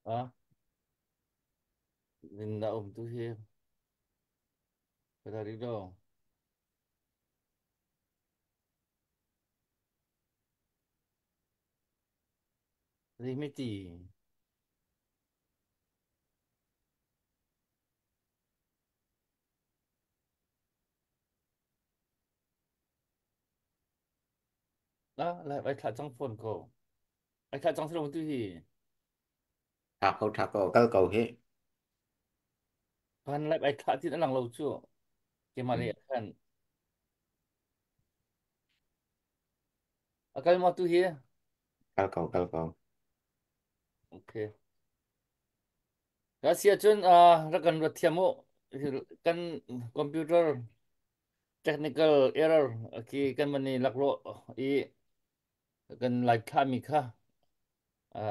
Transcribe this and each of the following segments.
Ah, na um tu hi ka ri do. Ri mi ti. Ah, lại ai thla cang phone ko. Ai thla cang thilo tu hi. Tha ko tha ko kal ko hi. Kan live ai thla tin alang lo chu. Ke ma le khan. Akal ma tu hi. Kal ko kal ko. Okay. Ka sia chun rak kan rat thiam u. Kan computer technical error ki kan mani laklo i kan live thla mi kha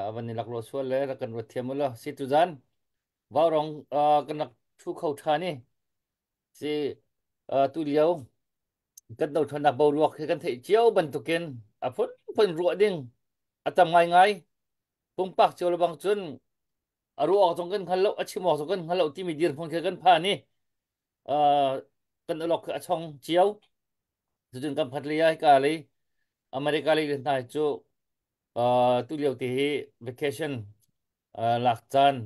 avan ni laklo sual le rak kan ruat thiam u la si tu zan vaurong kan rak thu kho tha ni si tu lio kan do thanak boruak he kan theih cio bantukin a phun phun ruah ding a tam ngai ngai pumpak cio le bang cun a ruah awk zong kan hngal lo a chim awk zong kan hngal lo timi dirhmun khi kan phan i kan ulok a chong cio cucun kan phat li ai ka li America li hna cu tu lio ti hi vacation lak caan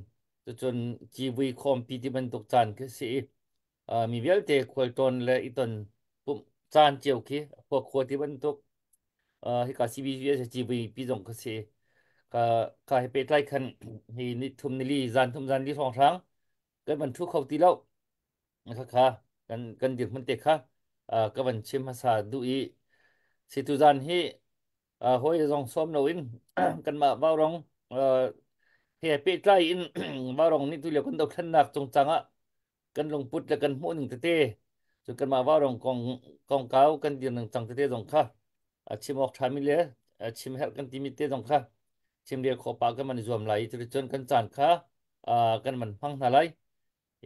cucun civui khawmpi ti bantuk caan khi si i mi vialte khualtlawn le iton pumh caan cio khi khua khua ti bantuk hika CBCS civui pi zong khi si ka ka he pehtlai khan hi ni thum ni li zan thum zan li hrawng hrang kan van thu kho ti lo kha kan kan dirhmun te kha ka van chim hmasa duh i si tu zan hi hawi zong sawm loin kanmah vaurong he pehtlai in vaurong nih tulio kan dothlennak cungcang ah kan lungput le kan hmuh ning tete cun kanmah vaurong kong kongkau kan dir ning cang tete zong kha chim awk ṭhami le chim herh kan timi te zong kha chim rel khawh pah kan man i zuam lai i cuticun kan caan kha kan man hmang hna lai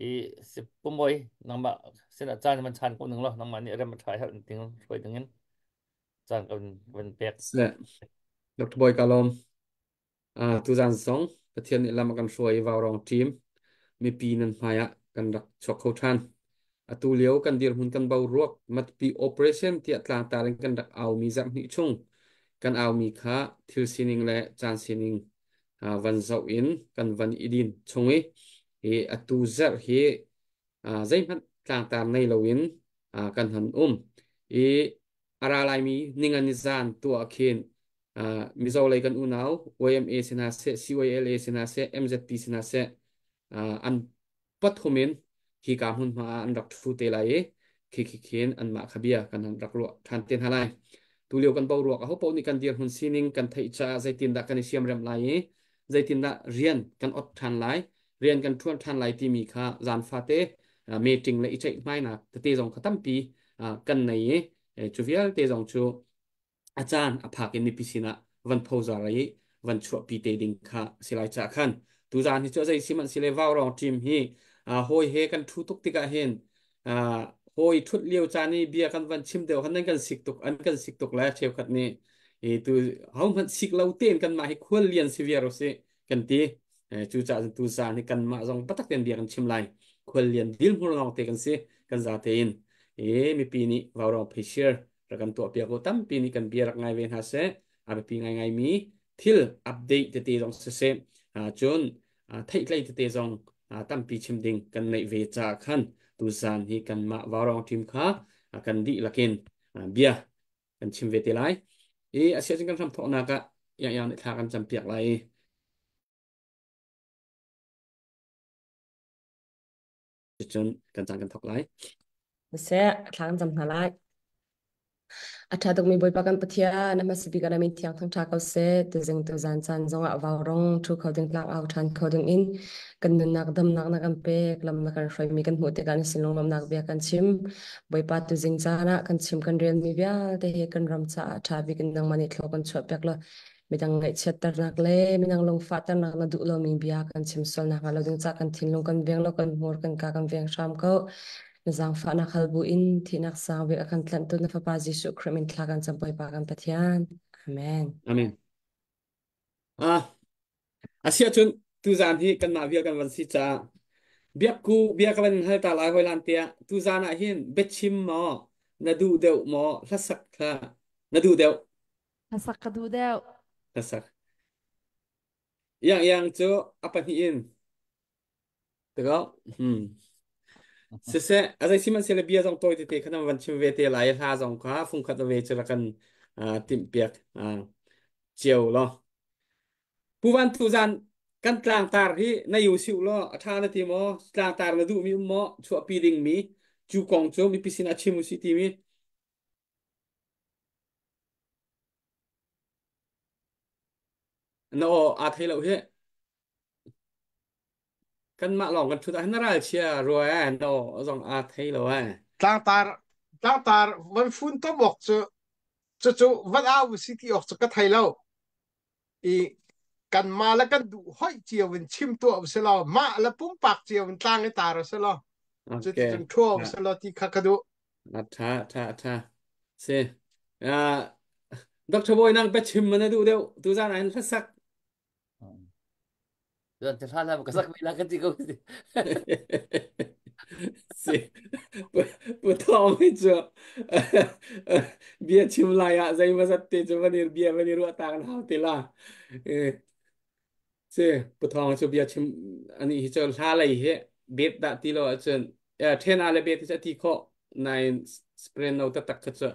i si pumoi nangmah sinah caan man chan ko ning law nangmah nih rem a ṭha herh ting hruai dingin caan kan van pek. Le Dr. Boy Kalom tuzan zong Pathian nih lam a kan hruai i Vaurong team mipi nan hmai ah kan rak chuak kho ṭhan. Atu lio kan dirhmun kan boruak Matupi operation tiah tlangtar in kan rak aumi zarh hnih chung kan aumi kha thil sining le caan sining van zoh in kan van i din chung i hi atu zarh hi zeihmanh tlangtar nei loin kan han um i a ra laimi ningani zan tuah khin Mizo lei kan unau YMA si hna seh, CYLA si hna seh, MZP si hna seh an pathum in hi ka hmunhma ah an rak ṭhu te lai i khi khi khin anmah kha bia kan han rak ruah ṭhan te hna lai. Tulio kan boruak aho paoh nih kan dirhmun sining kan theih caah zeitindah kan i siamremh lai i zeitindah rian kan ot ṭhan lai, rian kan ṭuan ṭhan lai timi kha zan fate meeting le i ceihmainak tete zong kha tampi kan nei i cu vialte zong cu a caan a phak in mipi sinah van phozar i van chuahpi te ding kha si lai ca khan tuzaan hi cu zei sihmanhsile vaurong team hi hawi he kan thu tuk tikah hin hawi thut lio caan i bia kan van chim deuh khan nan kan sik tuk an kan sik tuk le cheukhat nih i tu ho hmanh sik lo tein kanmah hi khual lian si viar usih kan ti. Cucaah cun tuzaan hi kanmah zong biatak tein bia kan chim lai. Khuallian dilhmur lawng te kan si kan za tein. I mipi nih vaurong pheishir rak kan tuahpiak u tampi nih kan bia rak ngai ve hna seh. A biapi ngaingaimi thil update tete zong siseh cun theihtlei tete zong tampi chim ding kan neih ve caah khan tuzaan hi kanmah vaurong team kha kan dihlak in bia kan chim ve te lai. I a siah cun kan hramthawknak ah yang yang nih thla kan campiak lai i cun kan caan kan thawk lai. Seh, thla kan cam hna lai. A ṭha tukmi Bawipa kan Pathian, a hmasa bik ah na min thiang thangṭha ko seh. Tuzing tuzan caan zongah vaurong ṭhu kho ding tlang au ṭhan kho ding in kan nunnak damnak na kan pek, lam na kan hruaimi kan hmuh tikah na sin lunglawmhnak bia kan chim. Bawipa tuzing caan ah kan chim kan relmi vialte hi kan ram caah ṭha bik in nangmah nih thlaw kan chuahpiak law midang ngaihchiatternak le midang lungfahternak na duh lomi bia kan chim sual nakhnga lo ding caah kan thinlung kan veng law kan hmur kan ka kan veng hram ko. Na zaangfahnak hal bu in thihnak sang bik a kan tlanhtu na Fapa Jesuh Khrih min thla kan cam Bawipa kan Pathian. Amen. Amen. Ah, a siah cun Tuzan hi kanmah vial kan van si caah biakku bia ka van hal ta lai hoi lan tiah tuzan ah hin biachim maw na duh deuh maw hlasak kha na duh deuh? Hlasak ka duh deuh. Hlasak. Iang iang cu a pahnih in tiko. Siseh azai sihmanhsehlaw bia zong tawi tete kha na van chim ve te lai, hla zong kha fungkhat ve cu la kan timh piak cio lo. Pu Van, tuzan kan tlangtar hi na yu siu law a ṭha na ti maw? Tlangtar na duhmi um maw? Chuahpi dingmi cu kong cu mipi sinah chim usih timi. Na aw aa thei lo hi. Kanmah lawng kan ṭhut ah hin na ralchia rua eh, na aw zong aa thei lo eh. Tlangtar tlangtar van fun tom awk cu cucu van au si ti awk cu ka thei lo. I kanmah le kan duh hoih cio in chim tuah u sih law mah le pumpak cio in tlang i tar u sih law cuticun ṭhua u sih law ti kha ka duh. A ṭha ṭha ṭha si. Dr. Bawi, nang biachim man na duh deuh tuzan ah hin hlasak? Tuan te hla ka sak la ka ti ko. Si pu Thawng hi cu bia chim lai ah zei ma zat te cu van i bia van i ruah ta kan hau te la. Si pu Thawng cu bia chim ani hi cu hla lei hi bet dah ti lo ahcun ṭhen le bet hi cu a ti khawh nain spren no taktak kha cu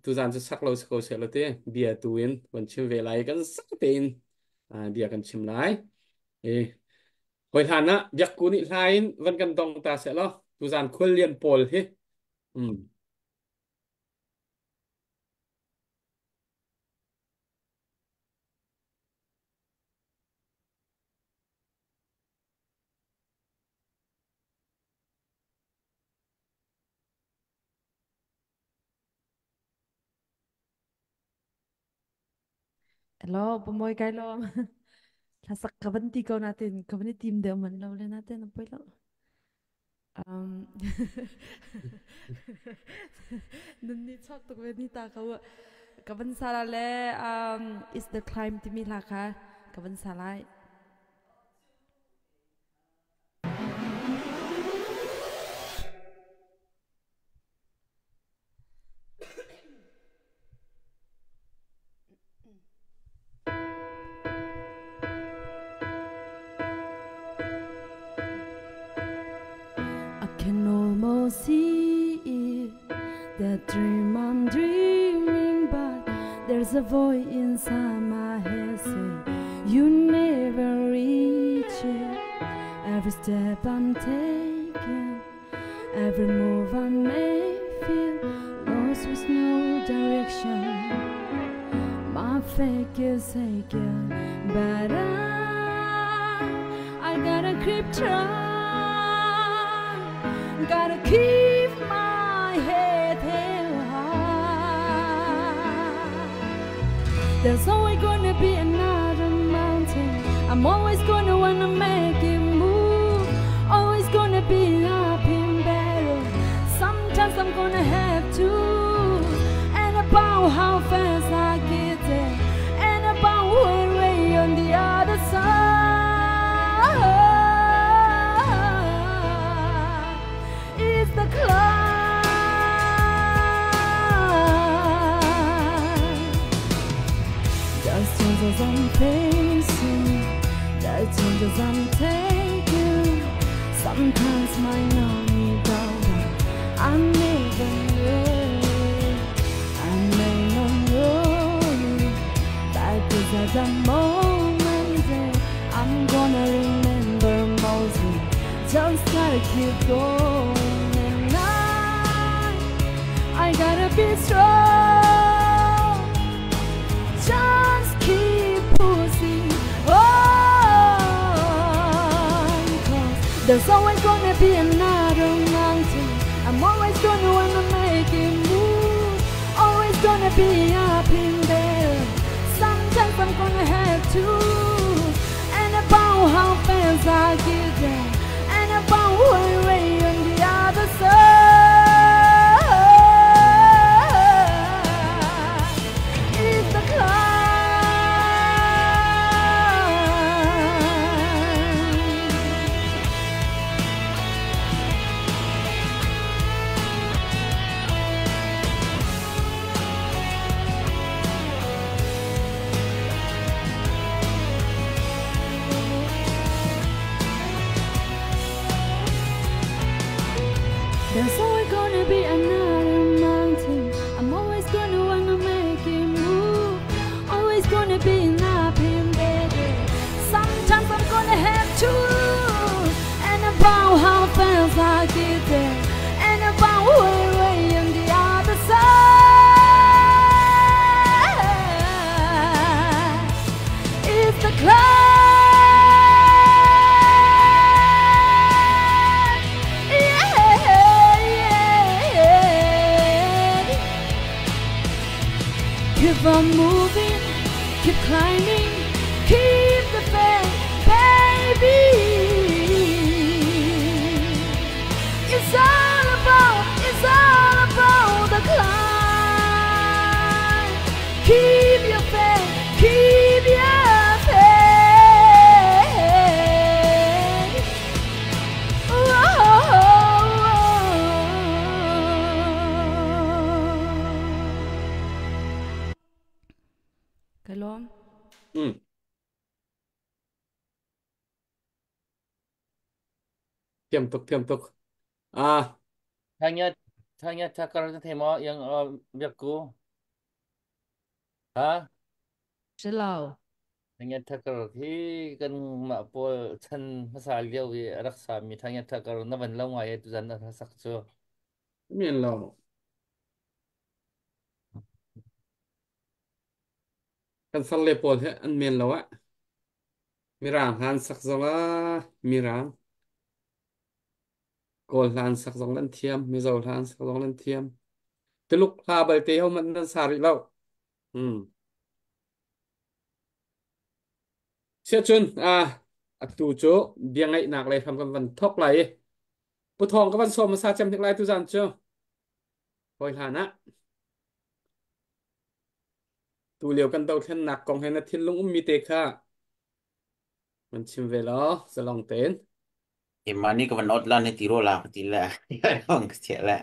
tuzan cu sak lo si ko seh lo ti bia tu in van chim ve lai, kan sak tein bia kan chim lai. E hoi hlan ah biakku nih hla in van kan dong ta seh law tuzan khual lian pawl hi. Hello, pamoy kai lo. Hlasak ka van ti ko natin, ka van i tim deuh man lo le natin a poi lo. Um, nun ni chok tuk ve ni ta ka ka van sala le is the climb timi hla kha ka van salai. I can almost see it, that dream I'm dreaming, but there's a voice inside my head saying, you never reach it. Every step I'm taking, every move I make, feel lost with no direction. My faith is aching, but I gotta keep trying, gotta keep my head held high. There's always gonna be another mountain. I'm always gonna wanna make it move. Always gonna be up in battle. Sometimes I'm gonna have to. And about how fast I get there. And about when we're on the other side. It's the climb. The chances I'm facing, the chances I'm taking, sometimes might knock me down, but I never knew. I may not know you, but this is the moment that I'm gonna remember mostly. Just gotta keep going, and I gotta be strong. Just keep pushing on. 'Cause there's always gonna be another mountain. I'm always gonna wanna make it move. Always gonna be up in there. Sometimes I'm gonna have to. And about how fast I get there. And about when we're on the other side. It's the climb. There's always gonna be another mountain. I'm always gonna wanna make it move. Always gonna be an uphill baby. Sometimes I'm gonna have to lose. And about how fast I get there. And about way, way on the other side. It's the climb. Yeah, yeah. Keep on moving, keep climbing, keep the faith, baby. It's all about, it's all about the climb. Keep your faith, keep your faith. Whoa. Kalom. Thiam tuk, thiam tuk. Ah, Thanya Thanya Thakar na thei maw yang biakku ha Silo. Thanya Thakar hi kan mah pawl chan hmasa lio i a rak sami Thanya Thakar na van lo ngai e tuzan na sak cu. Men lo. Kan far le pawl he an men lo ah. Mirang hlan sak zong ah mirang Kawl hlan sak zong nan thiam, Mizo hlan sak zong nan thiam. Tuluk hla balte ho man nan sa rih lo. Siahcun atu cu bia ngaihnak lei hram kan van thok lai i Pu Thawng ka van sawm hmasa cem hnik lai tuzan cu. Hawi hlan ah tu lio kan dothlennak kong he na thinlung ummi te kha van chim ve law zalong tein. Emma ni ka van ot lan he tiro la ka ti le hong ka chia le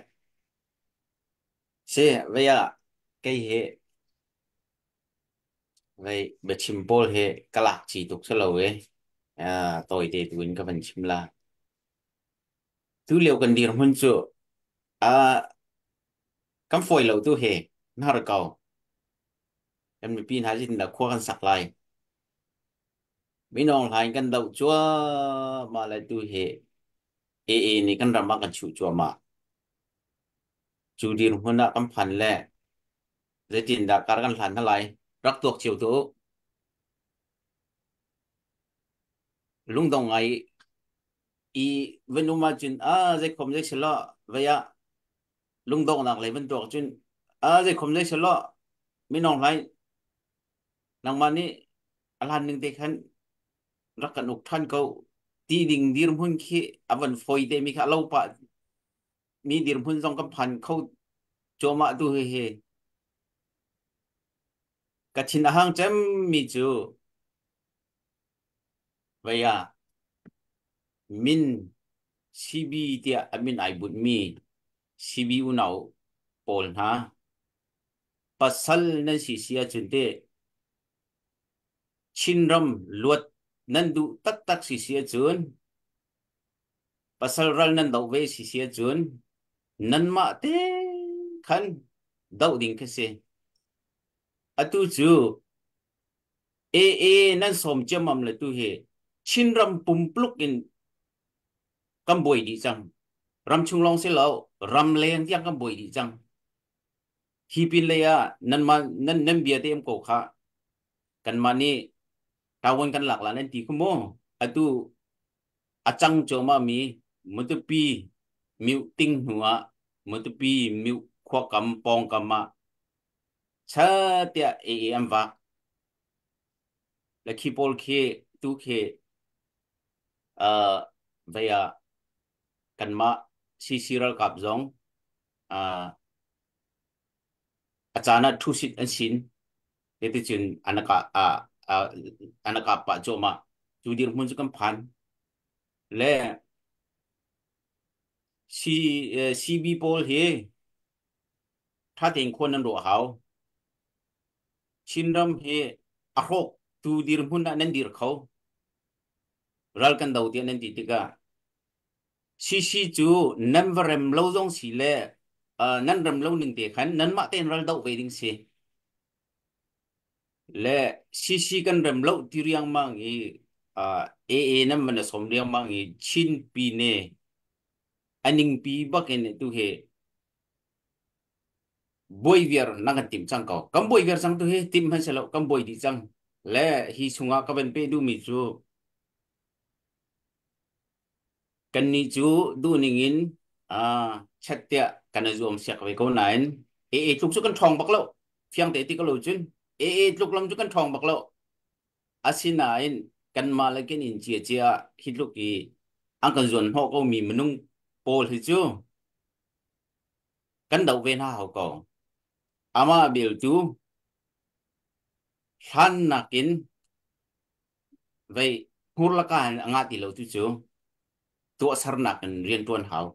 si vei ah kei he vei biachim pawl he ka lak chi tuk selo e tawi te tu in ka van chim la tu lio kan dir hmun cu a kan foi lo tu he nar ko kan mipi hna jin da khua kan sak lai Minung hlain kan doh cuahmah le tu hi AA nih kan ram ah kan chuh cuahmah. Cu dirhmun ah kan phan le zeitindah kar kan hlan hna lai? Rak tuak cio tu. Lungdong ngai i van um ahcun a zeikhom zei silo vei ah lungdongnak lei van tuak cun a zeikhom zei silo minung hlai nangmah nih a hlan ning te khan rak kan uk ṭhan ko ti ding dirhmun khi a van fawi te mi kha a lo pah mi dirhmun zong kan phan kho cuahmah tu hi hi ka thin a hang cem mi cu vei ah min CB tiah a min ai bunh mi CB unau pawl hna pasal nan si si ahcun teh Chinram luat nan duh taktak si si ahcun pasal ral nan doh ve si si ahcun nanmah te khan doh ding khi si. Atu cu AA nan sawm ciammam le tu hi Chinram pumpluk in kan buai dih cang. Ramchung lawng si lo, ramleng tiang kan buai dih cang. Hi pin lei ah nanmah nan nan bia te um ko kha kanmah nih tawon kan lak la nan ti khu mu atu a cang cuahmah mi Matupi miu ting hnu ah Matupi miu khua kam pawngkam ah cha tiah AA an vak le khi pawl khi tu khi vei ah kanmah CC ralkap zong a caan ah ṭhusit an sin ticun an a kap pah cuahmah. Cu dirhmun cu kan phan. Le CB pawl hi ṭha tein khuan nan ruah hau. Chinram hi a hrawk tu dirhmun ah nan dir kho. Ral kan do tiah nan ti tikah CC cu nan va rem lo zong si le nan rem lo ning te khan nanmah tein ral doh ve ding si. Le CC kan rem lo ti riangmang i AA nan van a som riangmang i Chin pine a ningpi bak in tu hi buai viar na kan tim cang ko. Kan buai viar cang tu hi tim hmanh silo kan buai dih cang. Le hi chungah ka van pe duhmi cu kannih cu duhning in chat tiah kan i zuam siak ve ko nain AA tluk cu kan ṭhawng bak lo. Fiang te ti ko lo cun AA tluk lam cu kan ṭhawng bak lo. Asinain kanmah le kan inn ciacia hi tluk i an kan zuan hnawh ko mi minung pawl hi cu kan doh ve hna hau ko. Amah bel cu hlan nakin vei hmur laka in a ngah ti lo tu cu tuahsernak in rian ṭuan hau.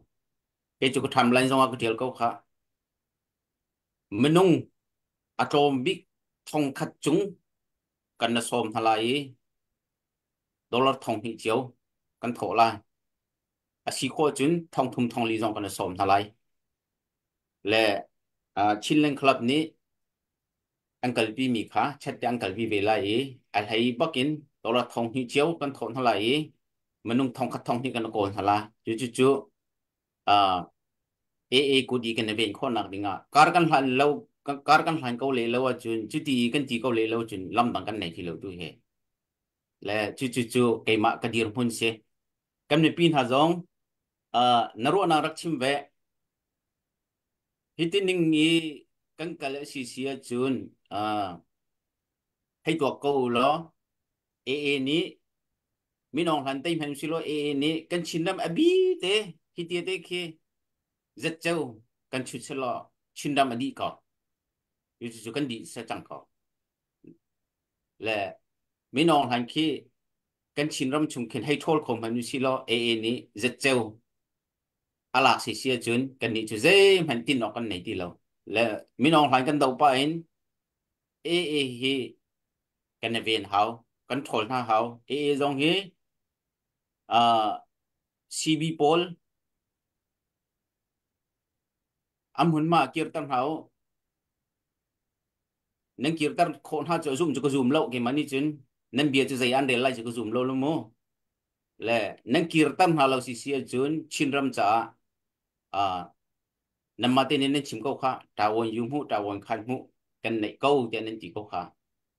Kei cu ka timeline zongah ka ṭial ko khah. Minung a tlawm bik 1000 cung kan na sawm hna lai i dollar 2000 cio kan thawh lai. A si khawh cun 3000 4000 zong kan na sawm hna lai. Le Chinland Club nih an kalpi mi kha chat te an kalpi ve lai i a hlei bak in dollar 2000 cio kan thawh hna lai i minung 1000 2000 kan kawl hna lai. Cu cu cu AA kut i kan i ven khawhnak dingah kar kan hlan lo kar kan hlan ko le lo ahcun cuti i kan ti ko le lo cun lam dang kan nei ti lo tu he le cu cu cu keimah ka dirhmun si kan mipi hna zong na ruahnak rak chim ve hi ti ning i kan kal a si si ahcun hei tuak ko u law AA nih minong hlan tei hmanh silo AA nih kan Chinram a bi te hi te te khi zetceu kan chut selaw Chinram a dih ko cu kan dih sa cang ko le minong hlan khi kan Chinram chung khin hei ṭhawl kho hmanh silo AA nih zetceu a lak si si ahcun kan nih cu zeihmanh tin awk kan nei ti lo le minong hlan kan doh pah in AA hi kan i ven hau, kan ṭhawl hna hau. AA zong hi CB pawl an hmunhma kirter hna u. Nan kirter khawh hna cu a zum cu ka zum lo keimah nih cun nan bia cu zei an rel lai cu ka zum lo lu mu. Le nan kirter hna lo si si ahcun Chinram caah Nanmah te nih nan chim ko kha ṭawan yu hmuh ṭawan khan hmuh kan neih ko tiah nan ti ko kha.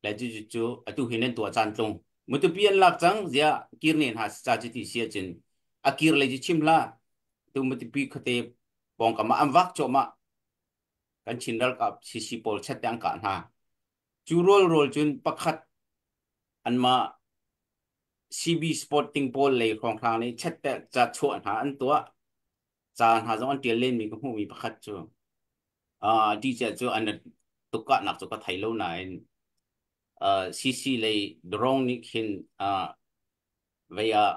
Le cu cu atu hi nan tuah caan tlung. Mutupi an lak cang ziah kir ne hna ca cu ti si ahcun a kir lei cu chim hlah. Tu Matupi khuate pawngkam ah an vak cuahmah. Kan Chin ralkap CC pawl chat te an kah hna. Cu rawlrawl cun pakhat anmah CB Sporting pawl lei hrawnghrang nih chat te ca chuah hna an tuah. Ca hna zong an ṭial lenmi ka hmuhmi pakhat cu ṭihcia cu an tukkahnak cu ka thei lo nain CC lei drone nih khin vei ah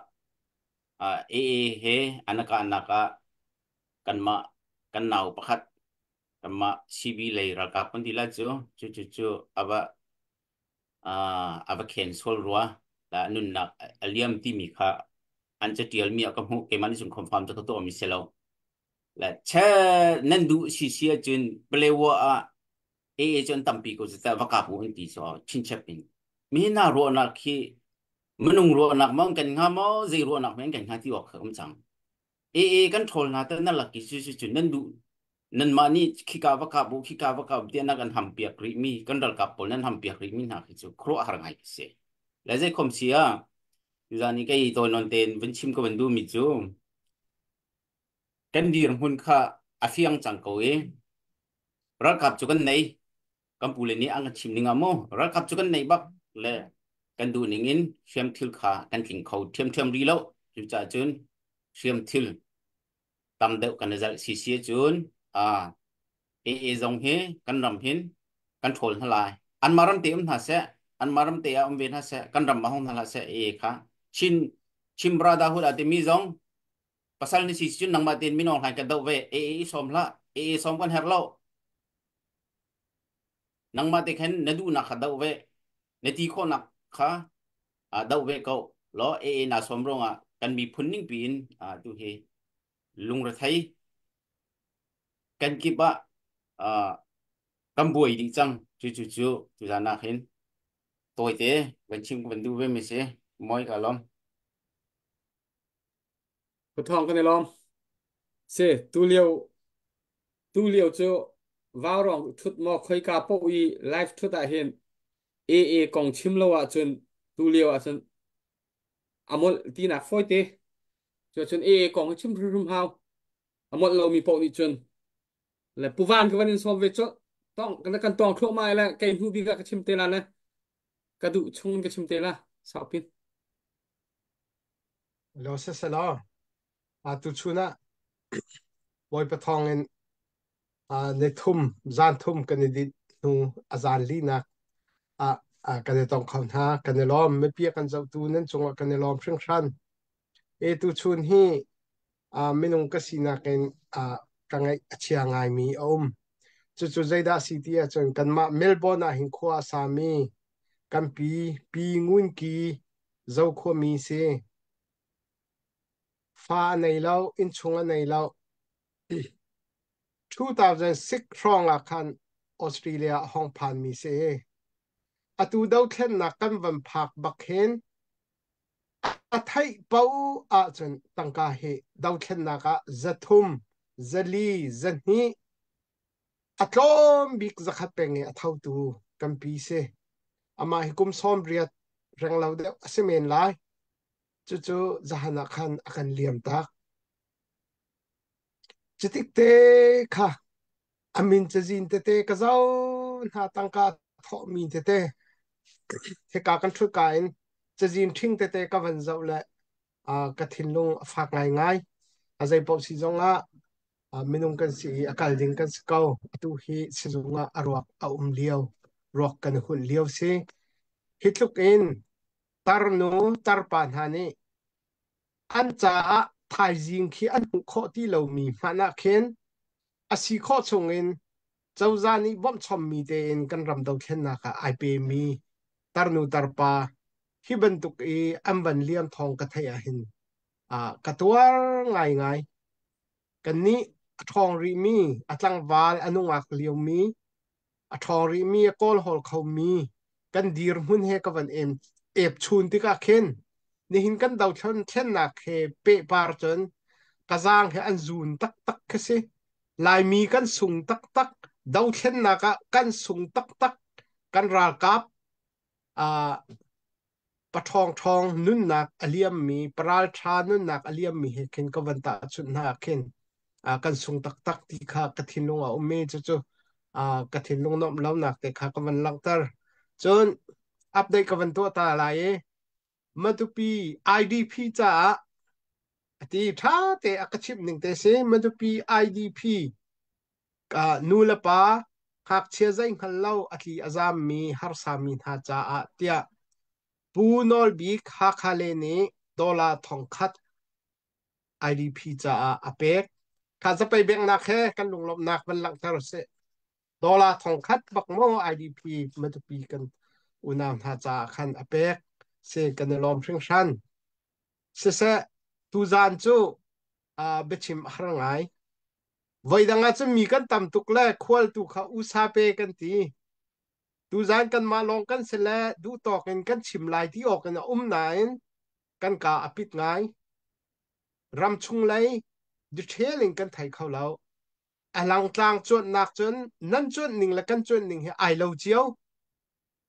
AA he an kahnak ah kanmah kan nau pakhat kanmah CB lei ralkap kan ti lai cu cu cu cu ava a va khen sual rua la nunnak a liam timi kha an catial mi ah ka hmuh keimah nih cun confirm cu ka tuah mi si lo le che nan duh si si ahcun Palewa ah AA cu an tampi ko cu va kap u an ti so chinchep in mi hna ruahnak khi minung ruahnak maw kan hnga maw zei ruahnak men kan hnga ti awk kha um cang AA kan ṭhawl hna te nan lak i cu cu nan duh nanmah nih khika va kap u khika va kap tiah na kan ham piak rih mi kan ralkap pawl nan ham piak rih mi hna khi cu khuaruahhar ngai khi si le zei khom si ah tuzan i kei tawi non tein vun chim ka van duh mi cu kan dirhmun kha a fiang cang ko i ralkap cu kan nei kan pu le nih an kan chim ning ah mu ralkap cu kan neih bak le kan duh ning in hriamthil kha kan tling kho ṭhiamṭhiam rih lo cucaah cun hriamthil tam deuh kan i zalh sisi cun AA zong hi kan ram hin kan ṭhawl hna lai anmah ram te um hna seh anmah ram te ah um ve hna seh kan ram ah hong hna hlah seh AA kha Chin Chin Brotherhood a timi zong pasal ni si cun nangmah tein minung hlan kan doh ve AA i sawm hlah AA sawm kan herh lo Nangmah te khan na duhnak kha doh ve. Na ti khawhnak kha doh ve ko. Law AA na sawm ruangah kan miphun ning piin tu hi Lungrethei kan kip ah kan buai dih cang. Cu cu cu tuzan ah hin tawite van chim ka van duh ve mi si. Moi ka lawm. Pathawng kan i lawm. Si, tu lio cu vaurong thut maw khoika poh i live thut ah hin AA kong chim lo ahcun tu lio ahcun a molh tinak fawite. Cuacun AA kong hi chim hrimhrim hau. A molh lomi paoh nih cun le puvan ka van in sawm ve colh. Tong kan tong thluahmah le kei hnu bik ah ka chim te la le ka duh chung in ka chim te la saupin. Lo se se lo. A tu chun ah Bawipa thawng in ni thum zan thum kan i dinh hnu a zan linak ah kan i tong kho hna. Kan i lawm. Mipi a kan zohtu nan cungah kan i lawm hringhran. E tu chun hi minung ka sinak in ka ngaih a chia ngaimi a um. Cucu zeidah si ti ahcun kanmah Melbourne ah hin khua a sami kan pi Pi Ngun Ki Zokhuami si. Fa a nei lo, innchung a nei lo. 2006 hrawng ah khan Australia a hong phanmi si. Atu dothlennak kan van phak bak hin a theih paoh ahcun tangka hi dothlennak ah 300, 400, 200 a tlawm bik 100 peng i a thotu kan pi si. Amah hi kum 80 renglo deuh a si men lai. Cucu zahan ah khan a kan liam tak. Cutik te kha a min cazin tete ka zoh hna tangka thawhmi tete hika kan ṭhut ka in cazin ṭhing tete ka van zoh le ka thinlung a fak ngaingai. A zeipaoh si zongah minung kan si i a kal ding kan si ko. Atu hi sizung ah a ruak a um lio, ruak kan hulh lio si. Hi tluk in tarnu tarpa hna nih an caah thaizing khi an hmuh khawh ti lomi hmanh ah khin a si khawh chungin cozah nih bawmhchommi tein kan ram dothlennak ah ai pemi tarnu tarpa hi bantuk i an van liam thawng ka theih ahhin ka tuar ngaingai. Kannih a ṭhawng rihmi, a tlangval a nungak liomi, a ṭhawng rihmi, a kawlhawl khomi kan dirhmun he ka van epchun tikah khin nihin kan dothlen thlennak he pehpar cun ka zaang he an zun taktak khi si. Laimi kan sung taktak, dothlennak ah kan sung taktak, kan ralkap paṭhawngṭhawng nunnak a liammi, paralṭha nunnak a liammi he khin ka van tahchunh hna ah khin kan sung taktak ti kha ka thinlung ah a um i cucu ka thinlung nuamh lonak te kha ka van langhter. Cun update ka van tuah ta lai i Matupi IDP caah ati ṭha te a ka chimh ning te si Matupi IDP nu le pa ngakchia zei hngal lo a tli a zammi harsami hna caah tiah Pu Nawl Bik Hakha le nih dollar 1000 IDP caah a pek. Kha zapei benghnak he kan lunglawmhnak van langhter usih. Dollar 1000 bak maw IDP Matupi kan unau hna caah khan a pek. Si kan i lawm hringhran. Siseh, tuzaan cu biachim a har ngai. Voidang ah cun mi kan tam tuk le khual tu kha usa pe kan ti. Tuzaan kanmah lawng kan si le duhtawk in kan chim lai ti awk in a um nain kan ka a pit ngai. Ramchung lei detail in kan thei kho lo. A langtlang cuanhnak cun nan cuanh ning le kan cuanh ning hi ai lo cio.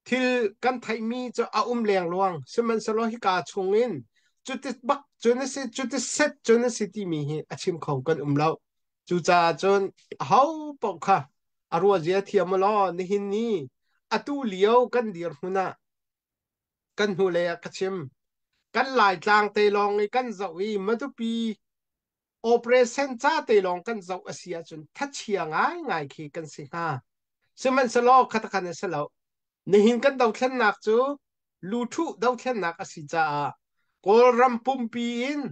Thil kan theihmi cu a um lengluang. Sihmanhsehlaw hika chungin cuti bak cun a si, cuti set cun a si timi hi a chim kho kan um lo. Cucaah cun aho paoh kha a ruahzia thiam u law nihin ni atu lio kan dirhmun ah kan hnulei ah ka chim. Kan Laitlang te lawng i kan zoh i Matupi operation ca te lawng kan zoh a si ahcun thachia ngaingai khi kan si hnga. Sihmanhsehlaw khatakhan a si lo. Nihin kan dothlennak cu luthuh dothlennak a si caah Kawlram pumpi in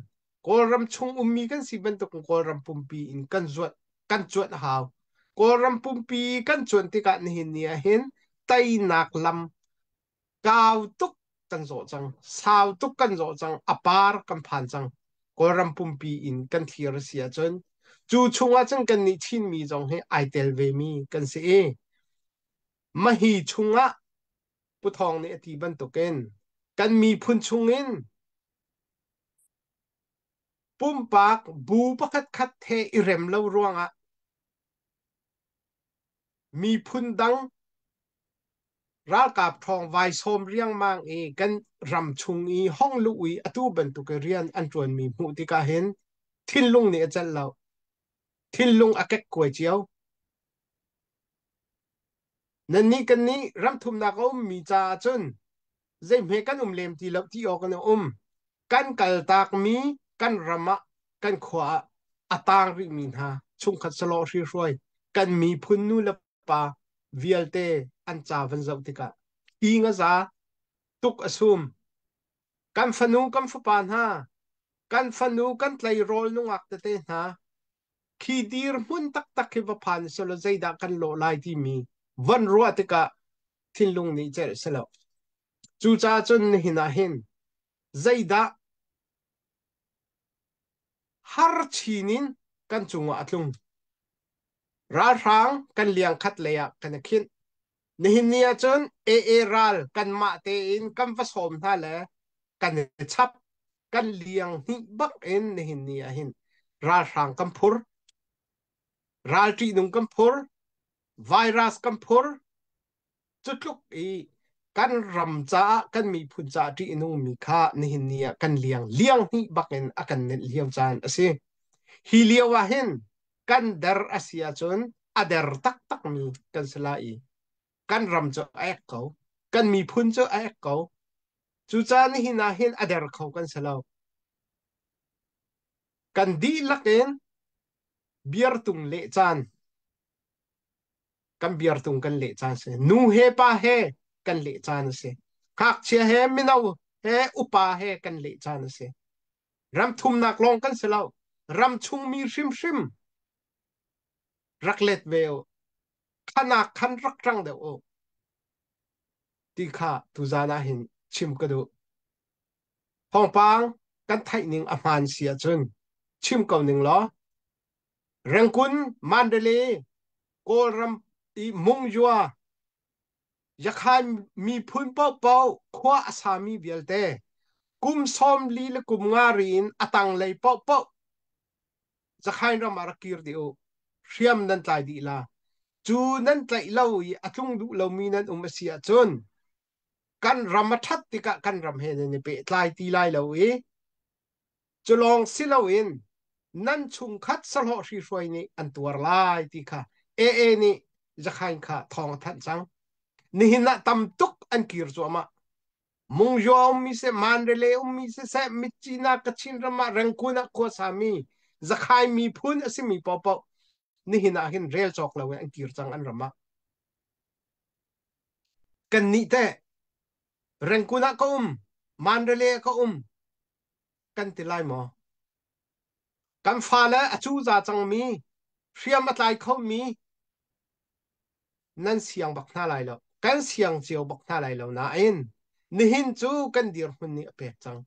Kawlram chung ummi kan si bantukin Kawlram pumpi in kan zuat kan cuanh a hau. Kawlram pumpi kan cuanh tikah nihin ni ah hin teinak lam kau tuk kan zawh cang, sau tuk kan zawh cang, a par kan phan cang. Kawlram pumpi in kan thlir a si ahcun cu chungah cun kannih Chinmi zong hi ai tel vemi kan si i mahi chungah Pu Thawng nih a ti bantukin kan miphun chungin pumpak bu pakhat khat he i rem lo ruangah miphun dang ralkap ṭhawng vai sawm riangmang i kan ram chung i hong luh i atu bantuk i rian an ṭuanmi hmuh tikah hin thinlung nih a celh lo. Thinlung a kekkuai cio. Nannih kannih ramthumnak a ummi caah cun zeihme kan um lem ti lo ti awk in a um. Kan kaltakmi kan ram ah kan khua ah a taang rihmi hna chungkhat salawh hrihruai kan miphun nu le pa vialte an ca van zoh tikah hi ngaza tuk a sum. Kan fanu kan fapa hna, kan fanu kan tleirawl nungak tete hna, khi dirhmun taktak khi va phan selaw zeidah kan lawh lai timi van ruah tikah thinlung nih celh si lo. Cucaah cun nihin ah hin zeidah har chin in kan cungah a tlung. Ralhrang kan liang khat lei ah kan i khinh. Nihin ni ahcun AA ral kanmah tein kan va sawm hna le kan i chap kan liang hnih bak in nihin ni ah hin ralhrang kan phur. Ral ṭihnung kan phur. Virus kan phur. Cu tluk i kan ram caah kan miphun caah ṭih a nungmi kha nihin ni ah kan liang liang hnih bak in a kan nenh lio caan a si. Hi lio ah hin kan der a si ahcun a der taktakmi kan si lai i kan ram cu a ek ko. Kan miphun cu a ek ko. Cucaah nihin ah hin a der kho kan si lo. Kan dihlak in biartung leh caan kan biartung kan leh caan si. Nu he pa he kan leh caan a si. Ngakchia he mino he upa he kan leh caan a si. Ram thumnak lawng kan si lo. Ram chungmi hrimhrim rak let ve u. Khanak khan rak ṭang deuh u. Ti kha tuzaan ah hin chim ka duh. Thawngpang kan theih ning a hmaan si ahcun chim ko ning law Rangoon, Mandalay, Kawlram i Mungyua, Yakhan miphun paohpaoh khua a sami vialte kum 40 le kum nga ri in a tanglei paohpaoh Zakhain ram ah rak kir dih u. Hriam nan tlai dih la. Cu nan tlaih lo i a tlung duh lomi nan um a si ahcun kan ram a ṭhat tikah kan ram he nan i pehtlai ti lai lo i Cu lawng si loin nan chungkhat sahlawh hrihruai nih an tuar lai ti kha AA nih Zakhain kha thawng a thanh cang. Nihin ah tam tuk an kir cuahmah. Mungyaw ummi seh, Mandalay ummi siseh, Mitcina, Kachin ram ah Rangoon ah khuasami Zakhai miphun a simi paohpaoh nihin ah hin rel cawk loin an kir cang an ram ah. Kannih teh Rangoon ah ka um, Mandalay ah ka um, kan ti lai maw? Kan fale a cuza cangmi, hriam a tlai khomi nan siang bak hna lai lo. Kan siang cio bak hna lai lo nain nihin cu kan dirhmun nih a pek cang.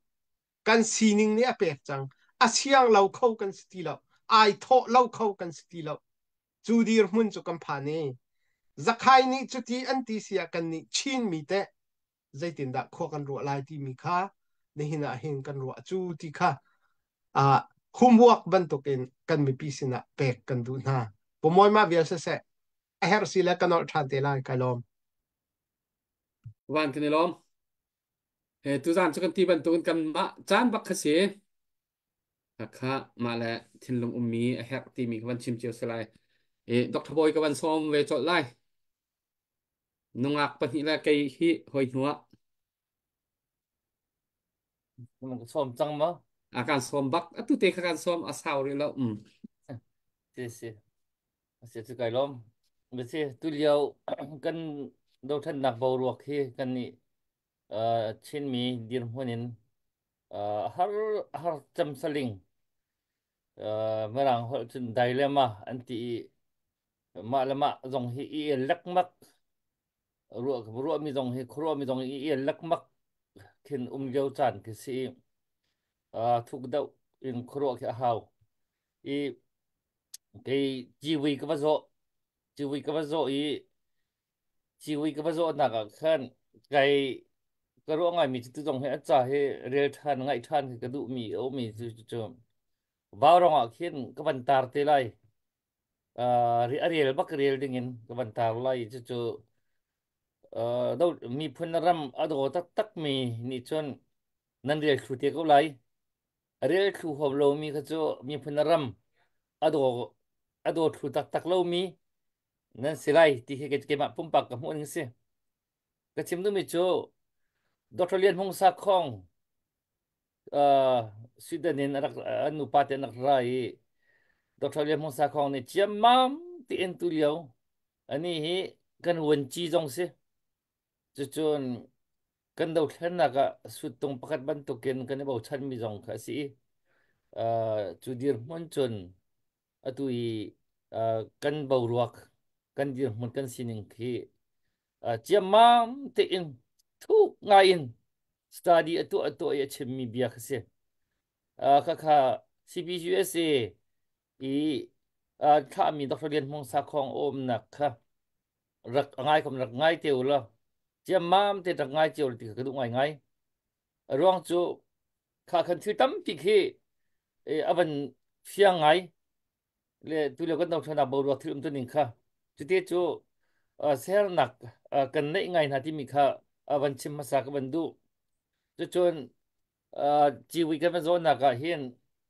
Kan sining nih a pek cang. A siang lo kho kan si ti lo. Ai thawh lo kho kan si ti lo. Cu dirhmun cu kan phan i Zakhai nih cuti an ti si ah kannih Chinmi teh zeitindah khua kan ruah lai timi kha nihin ah hin kan ruah cu ti kha homework bantukin kan mipi sinah pek kan duh hna. Pumawi mah vial siseh a herh si le ka nolh ṭhan te lai kai lawm. Van kan i lawm. He tuzan cu kan ti bantukin kan mah caan bak kha si. Kha mah le thinlung ummi a herh timi ka van chim cio si lai. E, Dr. Bawi ka van sawm ve colh lai. Nungak pahnih le kei hi hoi hnuah. Na ka sawm cang maw? A kan sawm bak. Atu te kha kan sawm a sau rih lo. Si si. Si cu kai lawm. Basi tu lio kan dothlennak boruak hi kan nih Chinmi dirhmun in har har cem saling Mirang holh cun dilemma an ti i mah le mah zong hi i el lekmak ruah ruahmi zong hi khuaruahmi zong hi i el lekmak khin um lio caan khi si i thuk deuh in khuaruah khi a hau. I kei civui ka va zawh civui ka va zawh i civui ka va zawhnak ah khan kai ka ruah ngaimi cu tuzong hi a ca hi rel ṭhan ngaih ṭhan khi ka duhmi a ummi cu cu Vaurawng ah khin ka van tar te lai. A rel bak rel dingin ka van tar lai. Cucu do miphun ram a daw taktakmi nih cun nan rel thlu te ko lai. A rel thlu huam lomi kha cu miphun ram a daw a daw thlu taktak lomi nan si lai ti hi keimah pumpak ka hmuh ning si. Ka chim duhmi cu Dr. Lian Hmung Sakhong Sweden in rak an nupa te an rak ra i Dr. Lian Hmung Sakhong nih ciammam tiin tu lio ani hi kan vuanci zong si. Cucun kan dothlennak ah suttung pakhat bantukin kan i bochanmi zong kha a si i cu dirhmun cun atu i kan boruak kan dirhmun kan sining khi ciammam tein thuk ngai in study a tuah a tuah i a chimmi bia kha si. Khakha CBCUSA i thlahmi Dr. Lian Hmung Sakhong a umnak kha rak ngai kom rak ngai te u law ciammam te rak ngai cio ti ka duh ngai ngai. A ruang cu kha khan thil tampi khi a van fiang ngai le tu lio kan dothlonak boruak thil um tu ning kha cuti cu sernak kan neih ngai hna timi kha a van chim hmasa ka van duh. Cucun ciwi kan van zawhnak ah hin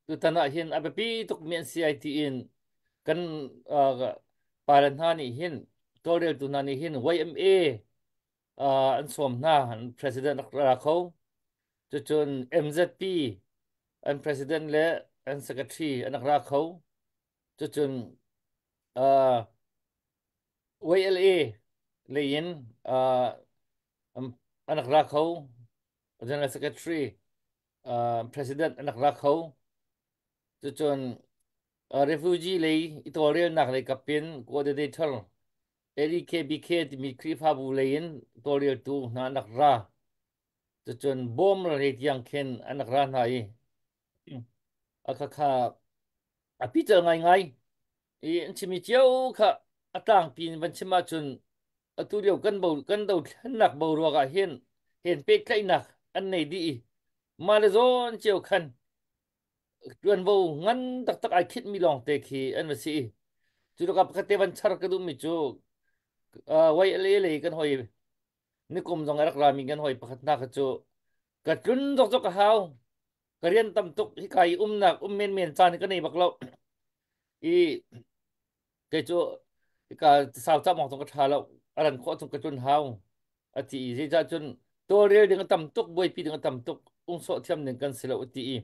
tutan ah hin a biapi tuk mi an si ai tiin kan pale hna nih hin tawlreltu hna nih hin YMA an sawm hna. An president rak ra kho, cucun MZP an president le an secretary an rak ra kho, cucun YLA lei in an rak ra kho, General Secretary, President an rak ra kho. Cucun refugee lei i tawlrelnak lei kapin coordinator LEKBK timi Khrihfabu lei in tawlreltu hna an rak ra. Cucun bawm lei tiang khin an rak ra hna i a khakha a pical ngaingai i an chimi cio kha a tlangpi in van chim ahcun atu lio kan bo kan dothlennak boruak ah hin hen pehtlaihnak an nei dih i mah le zawn cio khan ṭuanvo ngan taktak ai khitmi lawngte khi an va si i cu tikah pakhat te van char ka duhmi cu YLA lei kan hoi nikum zong a rak rami kan hoi pakhat hna kha cu ka tlun zokzok a hau, ka rian tam tuk, hika i umnak um menmen caan ka nei bak lo i kei cu hika sau cam awk zong ka ṭha lo, a ran khawh chung ka tlun hau a ti i zeicah cun tawlrel ding a tam tuk, buaipi ding a tam tuk, ungsawh thiam ding kan si lo a ti i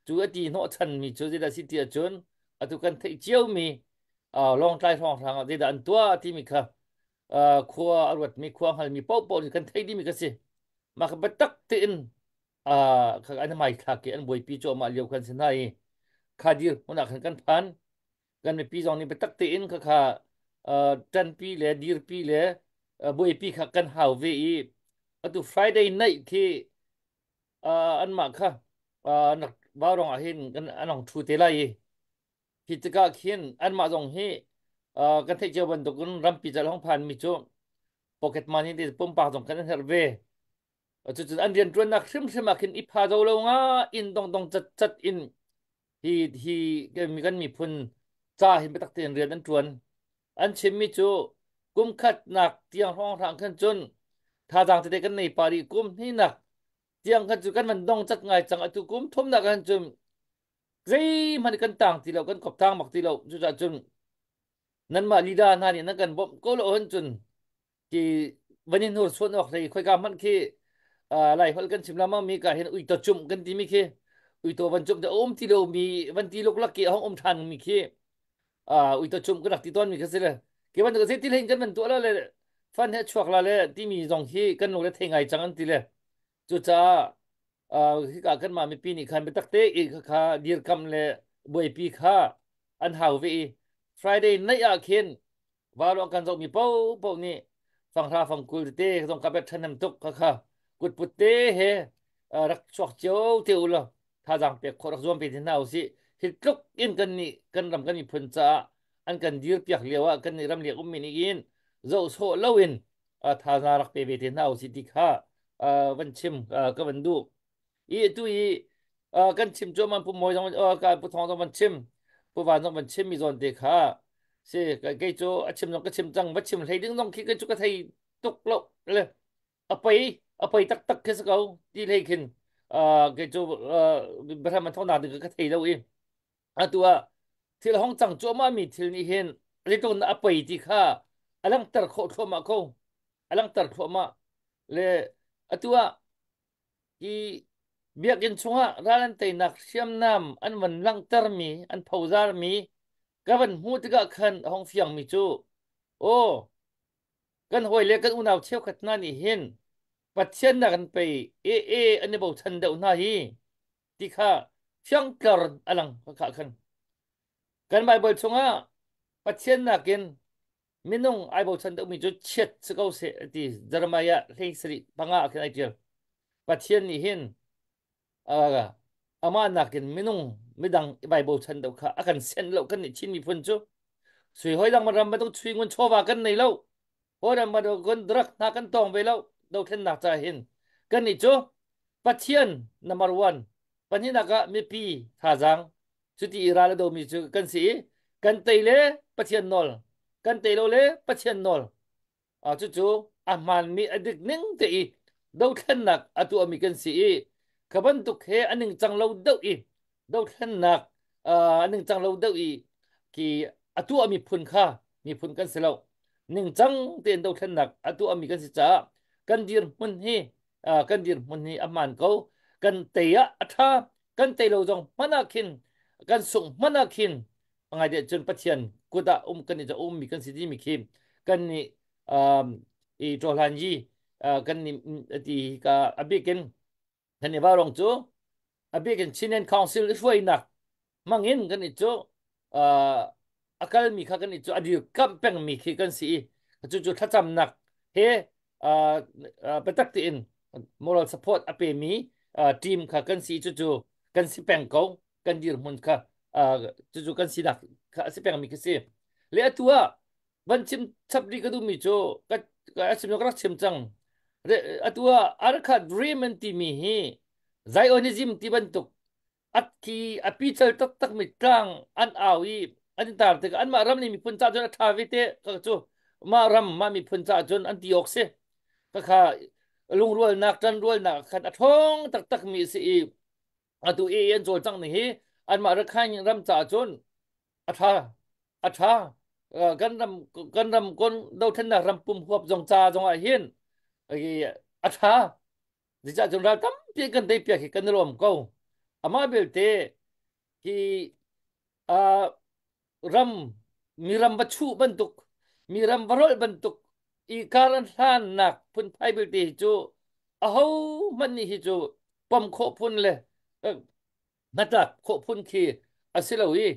cu a ti hnawhchan mi cu zeidah si ti ahcun atu kan theih cio mi Lawngtlai hrawnghrang ah zeidah an tuah timi kha khua a ruatmi khua hngalmi paohpaoh nih kan theih dihmi ka si. Mah kha biatak tein kha an hmai thlak i an buaipi cuahmah lio khan si hna i kha dir hmun ah khan kan phan. Kan mipi zong nih biatak tein kha kha ṭanpi le dirpi le buaipi kha kan hau ve i atu Friday night khi anmah kha vaurawng ah hin kan an hong ṭhu te lai i hi tikah khin anmah zong hi kan theih cio bantukin rampi cal hong phan mi cu pocket money te pumpak zong kan herh ve. Cucun an rianṭuannak hrimhrim ah khin i pha zo lo nga in dongdong cat cat in hi hi kan miphun ca hi biatak tein rian an ṭuan. An chimmi cu kum khatnak tiang hrawnghrang khan cun thazaang tete kan nei pa rih, kum hnihnak tiang khan cu kan van dong cat ngai cang, atu kum thumnak khan cun zeihmanh kan tang ti lo, kan kop tang bak ti lo. Cucaah cun nanmah lida hna nih nan kan bawmh ko lo ahcun cun ki van in hnur suan awk hlei khoika hmanh khi lai holh kan chim lama mi ka hin uito chum kan ti mi khi uito van chum te um ti lo mi van ti luk lak ki hong um than mi khi uito chum kan rak ti ton mi kha si le ke ban ka ti hleng kan van tu la le fan he chuak la le ti mi zong hi kan lung le thei ngai chang an ti le cu ca hika kan mah mipi nih khan biatak te i kha dirkam le buaipi kha an hau ve i Friday night ah khin valuang kan zohmi paohpaoh nih fanghra fangkul tete zong ka bet ṭhahnem tuk kha kha kutput te he rak chuak cio te u law. Thazaang pek khawh rak zuam pe te hna usih. Hi tluk in kan nih kan ram kan miphun caah an kan dir piak lio ah kan nih ramleng ummi nih in zoh sawh loin thazaang rak pe ve te hna usih ti kha van chim ka van duh. I tu i kan chim cuahmah Pu Mawi zong ka Pu Thawng zong van chim Pu Van zong van chim mi zawn te kha si kei cu a chim zong ka chim cang va chim hlei ding zong khi kei cu ka thei tuk lo le a pei a pei taktak khi si ko ti hlei khin kei cu biahram an thawknak ding ka thei lo i atu ah thil hong cang cuahmah mi thil nih hin zeitluk a pei ti kha a langhter khawh thluahmah ko a langhter thluahmah le atu ah hi biakinn chungah ral an teinak hriamnam an van langhtermi an phozarmi ka van hmuh tikah khan a hong fiangmi cu aw kan hawile kan unau cheukhat hna nih hin Pathian nak an pei e e an i bochan deuh hna hi ti kha fiangtlar a lang kha khan kan Bible chungah Pathian nakin minung ai bochan deuhmi cu chiat si ko seh ti Jeremiah hlei sarih panga ah khin ai ṭial. Pathian nih hin amah nakin minung midang i vai bochan deuh kha a kan senh lo kan nih Chin miphun cu sui hoi dang ram bantuk chui ngun chawva kan nei lo hawi ram bantuk kan drug hna kan tawng ve lo dothlennak ca hin kan nih cu Pathian number one pahnihnak ah mipi thazaang cuti i ral a domi cu kan si i kan tei le Pathian nawl kan tei lo le Pathian nawl cucu a hmaanmi a dik ning te i dothlennak a tuahmi kan si i kha bantuk he a ningcang lo deuh i dothlennak a ningcang lo deuh i ki a tuahmi phun kha miphun kan si lo ningcang tein dothlennak a tuahmi kan si caah kan dirhmun hi kan dirhmun hi a hmaan ko kan tei ah a ṭha kan tei lo zong hmanh ah khin kan sungh hmanh ah khin ngai deh cun Pathian kut ah um kan i ummi kan si dimi khi kan nih i ṭawhlan yi kan nih ti ka a bikin kan i varong cu a bikin Chinland Council i hruainak mangin kan i cu a kalmi kha kan i cu a dirkamh pengmi khi kan si i cucu thlacamnak he biatak tein moral support a pemi team kha kan si cucu kan si peng ko kan dirhmun kha cucu kan sinak kha a si pengmi khi si le atu ah van chim chap rih ka duhmi cu ka ka chim ka rak chim cang atu ah Arkha Dream an timi hi Zionism ti bantuk at khi a pical taktak mi tlang an au i an tar tikah anmah ram nih miphun ca cun a ṭha ve te ka cu mah ram mah miphun ca cun an ti awk si ka kha lungrualnak ṭanrualnak khan a ṭhawng taktak mi si i atu i an cawlcangh ning hi anmah Rakhine ram caah cun a ṭha a ṭha kan ram kan ram kon dothlennak ram pum huap zong ca zong ah hin a ṭha zeicah cun ral tampi kan tei piak hi kan i lawm ko amah belte hi ram mi ram va chuh bantuk mi ram va rolh bantuk i kar an hlannak phunphai belte hi cu aho hmanh nih hi cu pom khawh phun le hnatlak khawh phun khi a si lo i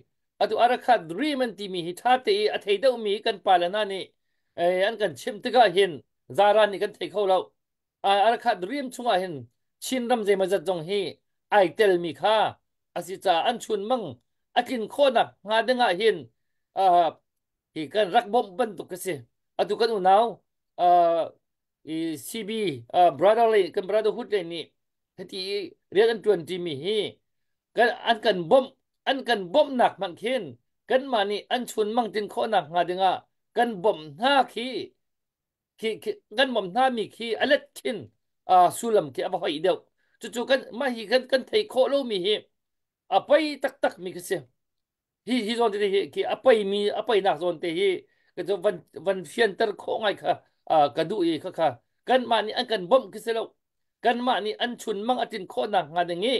atu Arakhat dream an timi hi ṭha te i a thei deuhmi kan pale hna nih an kan chimh tikah hin zaran nih kan thei kho lo Arakhat dream chungah hin Chin ram zeimawzat zong hi ai telmi kha a si caah an chunmang a tlin khawhnak hnga ding ah hin hi kan rak bawmh bantuk ka si atu kan unau i CB brother le kan brotherhood le nih hiti rian an tuan timi hi kan an kan bawmh an kan bawmhnak hmanh khin kanmah nih an chunmang tlin khawhnak hnga dingah kan bawmh hna khi khi kan bawmh hna mi khi a let khin sullam khi a va hoih deuh cucu kan mah hi kan kan thei khawh lomi hi a poi taktak mi khi si hi hi zawn te hi khi a poi mi a poinak zawn te hi ka cu van van fianter khawh ngai kha ka duh i kha kha kanmah nih an kan bawmh khi si lo kanmah nih an chun mang a tin khawh nak hnga ding i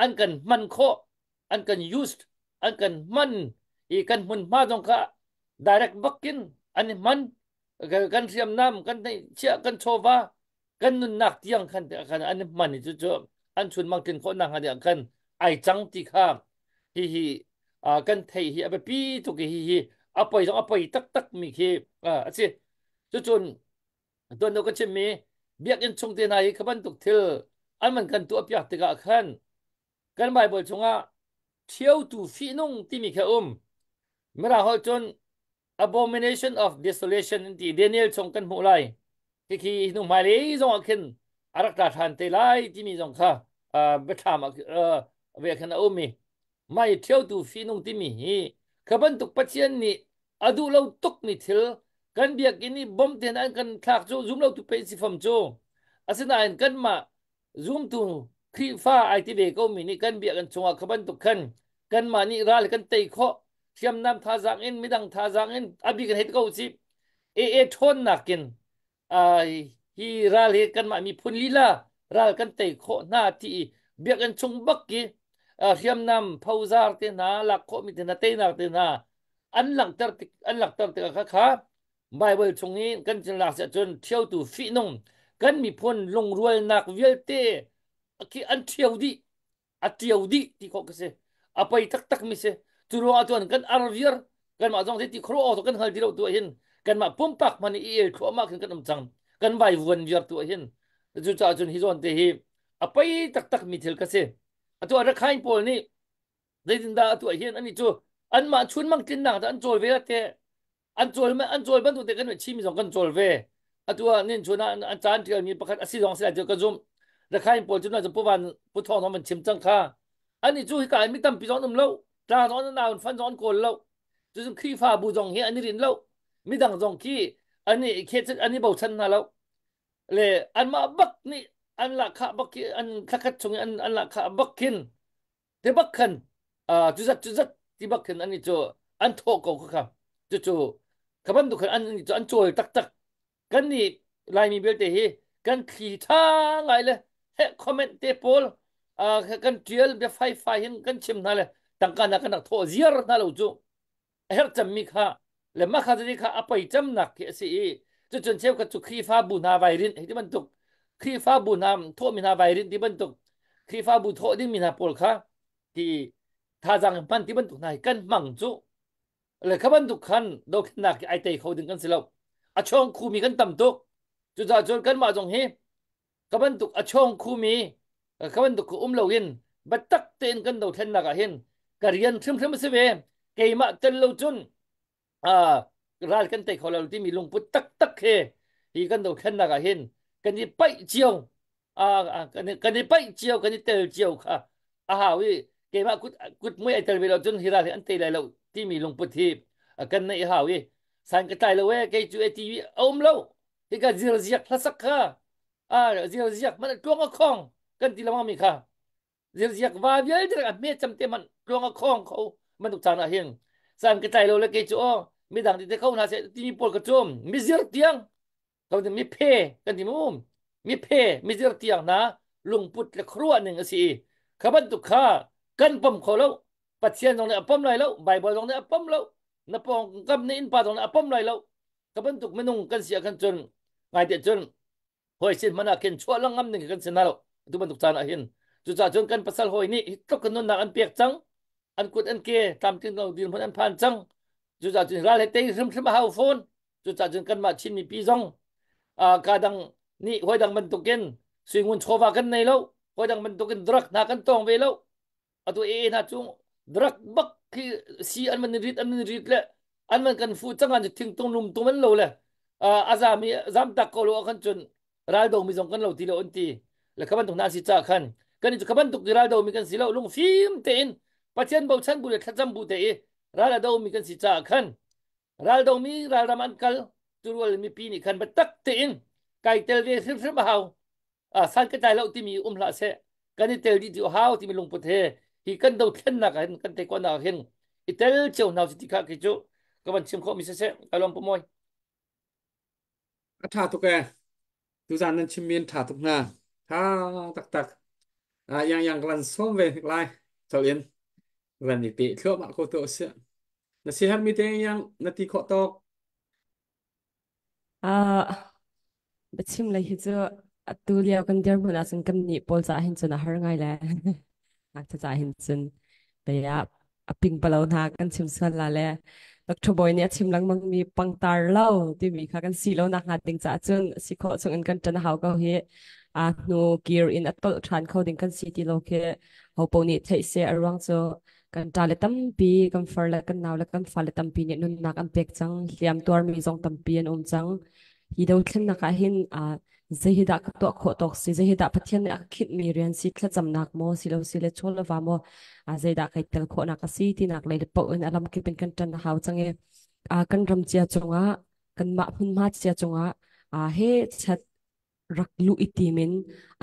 an kan hman khawh an kan used an kan hman i kan hmunhma zong kha direct bakin an i hman kan hriamnam kan chiah kan chawva kan nunnak tiang khan khan an i hman i cucu an chunmang tlin khawh nak hnga ding khan ai cang ti kha hi hi kan thei hi a biapi tuk hi hi a poi zong a poi taktak mi khi a si cucun tuan ka chimmi biakinn chung te hna hi kha bantuk thil an man kan tuah piak tikah khan. Kan Bible chungah ṭhiotu fihnung timi kha um. Mirang holh cun abomination of desolation an ti. Daniel chung kan hmuh lai. Khikhi hnu hmailei zong ah khin a rak tla ṭhan te lai timi zong kha biathlam ah ve khan a um i mai ṭhiotu fihnung timi hi kha bantuk Pathian nih a duh lo tukmi thil kan biakinn i bom te an kan thlak cu zum lo tu pei si fam cu. Asinain kanmah zumtu Khrihfa ai ti ve ko mi nih kan biakinn chungah kha bantuk khan kanmah nih ral kan tei khawh hriamnam thazaang in midang thazaang in a bik in hei ti ko usih AA ṭhawnnak in hi ral hi kanmah miphun lila ral kan tei khawh hna ti i biakinn chung bak ki hriamnam phozar te hna lak khawh mi te hna teinak te hna an langhter tik an langhter tikah kha kha Bible chung i kan cin lak si ahcun ṭhiotu fihnung kan miphun lungrualnak vialte khi an ṭhio dih a ṭio dih ti khawh ka si a poi taktak mi si cu ruangah cun kan ar viar kanmah zong ti khoro awk kan hngal ti lo tu hin kanmah pumpak hman i el thluahmah khin kan um cang kan vai vuan viar tu hin cucaah cun hi zawn te hi a poi taktak mi thil ka si atu Rakhine pawl nih zeitindah atu hin ani cu anmah chun mang tlinnak an cawl ve te an cawl an cawl bantuk te kan Chinmi zong kan cawl ve atu ah nin chun ah an caan tial mi pakhat asi zong si lai cu ka zum Rakhine pawl cu na pu van pu thong thong man chim cang kha ani cu hika mi tampi zong um lo tla zong an naun fan zong an kawl lo cu Khrihfa bu zong hi an i rin lo midang zong khi an i khe an i bochan hna lo le anmah bak nih an lahkhah bak khi an thlakhat chung i an an lahkhah bak khin te bak khan cuzat cuzat ti bak khin ani cu an thawh ko kha cu cu kha bantuk khan an cu an cawl taktak kan nih Laimi vialte hi kan thli tha ngai le he comment te pawl kan tial bia fai fai hin kan chim hna le tangka na kan rak thawh ziar hna lo cu a herh cemmi kha le mah kha kha a poi cemnak khi a si i cucun cheukhat cu Khrihfabu hna vai rinh hei ti bantuk Khrihfabu hna thawhmi hna vai rinh ti bantuk Khrihfabu thawh dingmi hna pawl kha ti thazaang hman ti bantuk hna hi kan hmang cu le kha bantuk khan dothlennak hi ai tei kho ding kan si lo a chawng khumi kan tam tuk cucaah cun kanmah zong hi ka bantuk a chawng khumi ka bantuk ka um loin biatak tein kan dothlennak ah hin ka rian hrimhrim a si ve keimah tel lo cun ral kan tei kho lo timi lungput taktak he hi kan dothlennak ah hin kan i paih cio kan i paih cio kan i tel cio kha a hau i keimah kut kut mui ai tel ve lo cun hi ral hi an tei lai lo timi lungput hi kan neih hau i san ka tlai lo e kei cu e ti a um lo hika zirziak hlasak kha a zirziak man tluang a khong kan ti lengmang mi kha zirziak va vialte a hme cam te man tluang a khong kho manuk caan ah hin san ka tlai lo le kei cu o midang ti te kho hna se timi pawl ka cum mi zir tiang ko mi phe kan ti mu mi phe mi zir tiang na lungput le khuaruah ning a si i kha bantuk kha kan pom kho lo Pathian zong nih a pom lai lo Bible zong nih a pom lo na pawng kam na innpa zong nih a pom lai lo ka bantuk minung kan si ah khan cun ngai te cun hawi sin hmanh ah khin chuah lang ngam ding kan si na lo tu bantuk caan ah hin cucaah cun kan pasal hawi nih hi tluk kan nunnak an pek cang an kut an ke tlamtling lo dirhmun an phan cang cucaah cun ral he tei hrimhrim a hau fawn cucaah cun kanmah Chin mipi zong ka dang nih hawi dang bantukin suingun chawva kan nei lo hawi dang bantukin drug hna kan tawng ve lo atu e hna cu drug bak khi si an man rit an man rit le an man kan fu chang an thing tung lum tum an lo le a zam i zam tak ko lo khan cun ral do mi zong kan lo ti lo an ti le khaban tuk na si cha khan kan chu khaban tuk ral do mi kan si lo lung fim te in Pathian bochan bu le thlacam bu te i ral a do mi kan si cha khan ral do mi ral ram an kal turual mipi nih khan tak te in kai tel ve hrimhrim a hau san ka tlai lo timi um hlah seh kan i tel dih ti hau timi lungput he hi kan dothlennak ah hin kan te kuannak ah hin i tel cio hna si ti kha khi cu ka van chim khawh mi siseh ka lawm pu mawi A ṭha tuk ee. Tuzan nan chimmi an ṭha tuk hna. Ṭha taktak. Ah, yang yang ka van sawm ve hnik lai. Chol in van i pe thluahmah ko tuah usih. Na si herhmi te yang na ti khawh tawk. Ah, biachim lei hi cu atu lio kan dirhmun ahcun kan nih pawl caah hin cun a har ngai le ngakchia caah hin cun bei ah a pingpalo hna kan chim sual la le Dr. Bawi nih a chim lengmang mi pangtar lo timi kha kan si lo nak hnga ding caah cun si khawh chung in kan ṭan a hau ko hi. A hnu kir in a tolh ṭhan kho ding kan si ti lo khi hopo nih theih seh. A ruang cu kan ṭa le tampi, kan far le kan nau le kan fale tampi nih nunnak an pek cang. Hliam tuarmi zong tampi an um cang. Hi dothlennak ah hin zei hi dah ka tuah khawh tawk si, zei hi dah Pathian nih a ka khinhmi rian si, thlacamnak maw si lo si le chaw le va maw, zei dah kai tel khawhnak a si tinak lei le paoh in a lamkip in kan ṭan a hau cang i kan ram cia cungah, kanmah hmunhma cia cungah he chat rak luh i tim in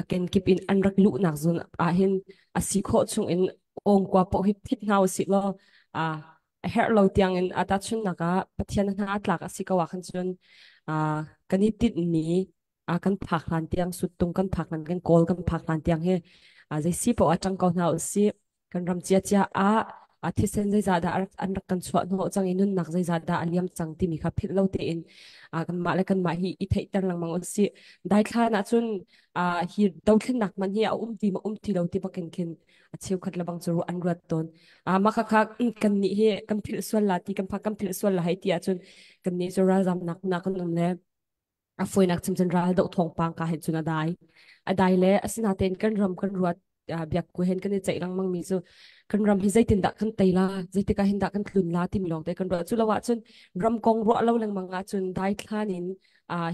a kenkip in an rak luhnak zun ah hin a si khawh chung in ongkua paoh hi phit hna usih law a herh lo tiang in a tahchunhnak ah Pathian hna tlak a si ko ah khan cun kan i tinhmi kan phak hlan tiang, suttung kan phak hlan, kan kawl kan phak hlan tiang hi zei si paoh ah ṭang ko hna usih. Kan ram ciacia ah a thisen zeizah dah an rak kan chuah hnawh cang i nunnak zeizah dah a liam cang timi kha philh lo tein kanmah le kanmah hi i theihter lengmang usih. Daithlan ahcun hi dothlennak hmanh hi a um ti ma um ti lo ti bakin khin a cheukhat lebang cu an ruat tawn. Mah khakha kan nih hi kan philh sual la ti kan phak kan philh sual la hei ti ahcun kan nih cu ralzamnak hna kan um le a fawinak chim cun ral doh thawngpang ka hin cun a dai. A dai le asinain kan ram kan ruat biak ku hen kan i ceih lengmang mi cu kan ram hi zeitindah kan tei la, zeitik ah hin dah kan tlun la timi lawng te kan ruah. Cu lo ahcun ram kong ruah lo lengmang ahcun dai thlan in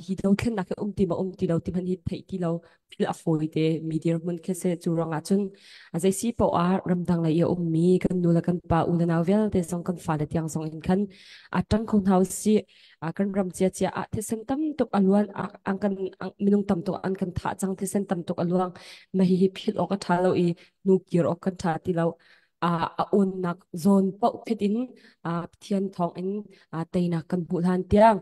hi dothlennak hi um ti ma um ti lo ti hmanh hi theih ti lo thil a fawi te mi dirhmun khi si. Cu ruangah cun a zei si poah ah ramdang lei i a ummi kan nu le kan pa u le nau vialte zong, kan fale tiang zong in khan a ṭang kho hna usih. Kan ram ciacia ah thisen tam tuk a luan, an kan minung tam tuk an kan thah cang, thisen tam tuk a luang. Mah hihi philh awk a ṭha lo i nu kir awk kan ṭha ti lo. A unnak zawn paoh phit in Pathian thawng in teinak kan hmuh hlan tiang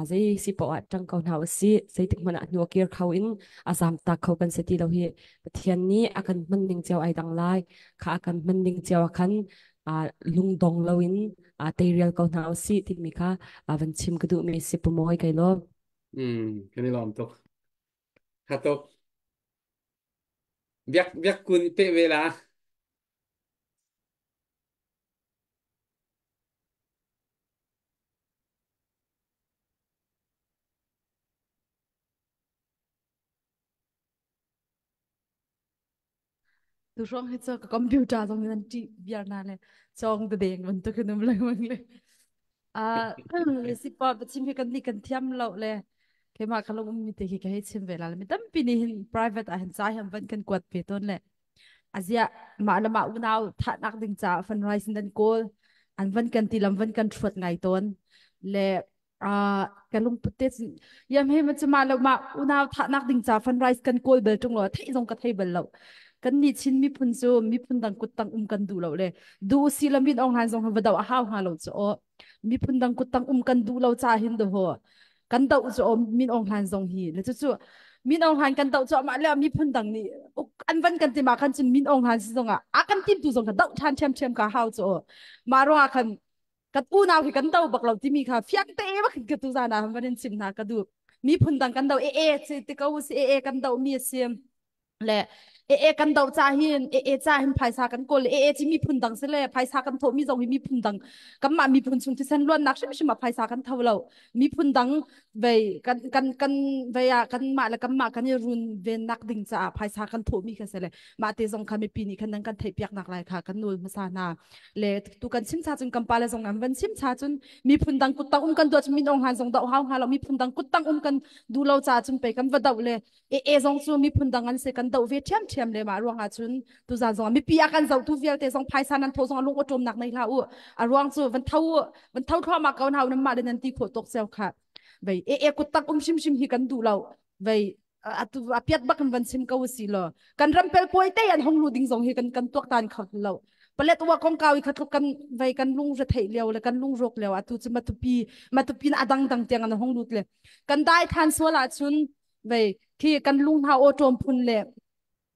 zei si paoh ah ṭang ko hna usih. Zeitik hmanh ah hnu a kir kho in a zamtak kho kan si ti lo hi. Pathian nih a kan hman ning cio ai dang lai kha, a kan hman ning cio ah khan lungdong loin teirial ko hna usih timi kha van chim ka duhmi si, Pu Mawi. Kai lawm. Kan i lawm tuk. Tha tuk. Biak biak kun pe ve la. Tu hrawng hi cu ka computer zong in an ṭih viar na le cawng te deng bantuk in um lengmang le. Ah, si pa chim hi kan nih kan thiam lo le keimah ka lung ummi te khi ka hei chim ve la. Mi tampi nih hin private ah hin ca hi an van kan kuat ve tawn le azia mah le mah unau thahnak ding caah fundraising nan kawl an van kan ti lam van kan thuat ngai tawn le ka lungput te yam he ma chu ma lo ma unau thahnak ding ca fundraise kan kawl bel tung lo, theih zong ka thei bal lo. Kan nih Chin miphun cu miphun dang kut tang um kan duh lo le du si lo min ong han zong va do a hau ha lo chu o miphun dang kut tang um kan duh lo cha hin do ho kan do chu o min ong han zong hi le chu chu min ong han kan do chu ma le miphun dang nih an van kan ti ma kan cun min ong han si zong a kan tim tu zong ka do than thiam thiam ka hau chu o ma ro khan kan unau hi kan do bak lo timi kha fiang te bak ka tu zan ah van in chim hna ka duh. Miphun dang kan do e e si ti ko si, e e kan do mi si le e e kan do cha hin, e e cha hin phaisa kan kawl e e chi miphun dang si le phaisa kan tho mi zong hi miphun dang kanmah miphun chung thisen luan nak hrim hrim ah phaisa kan tho lo. Miphun dang vei kan kan kan vei ah kanmah le kanmah kan i run ven nak ding caah phaisa kan thawh mi kha se le mah te zong kha mipi nih khan nan kan theih piak nak lai kha kan nul hmasa hna le tu kan chim cha cun kan pa le zong an van chim cha cun miphun dang kut tang um kan duat min ong han zong dau hau ha lo. Miphun dang kut tang um kan du lo cha cun pe kan va dau le e e zong cu miphun dang an se kan dau ve thiam thiam le ma ruang ah cun tu zan zong mipi a kan zau tu vialte zong phaisa nan tho zong lung otom nak nei hla u. A ruang cu van tho van tho thlo ma ko hau nan ma le nan ti kho tok seo kha vei e e kut tang um shim shim hi kan du lo vei atu apiat bak in van chim ko si lo. Kan ram pel puai te an hong lu ding zong hi kan kan tuak tan kho lo. Palet wa kong kawi khatluk kan vei kan lung re thei leo le kan lung rok leo atu chu matupi matupi na adang dang tiang an hong lut le kan dai than sual ah chun vei khi kan lung hna o tom phun le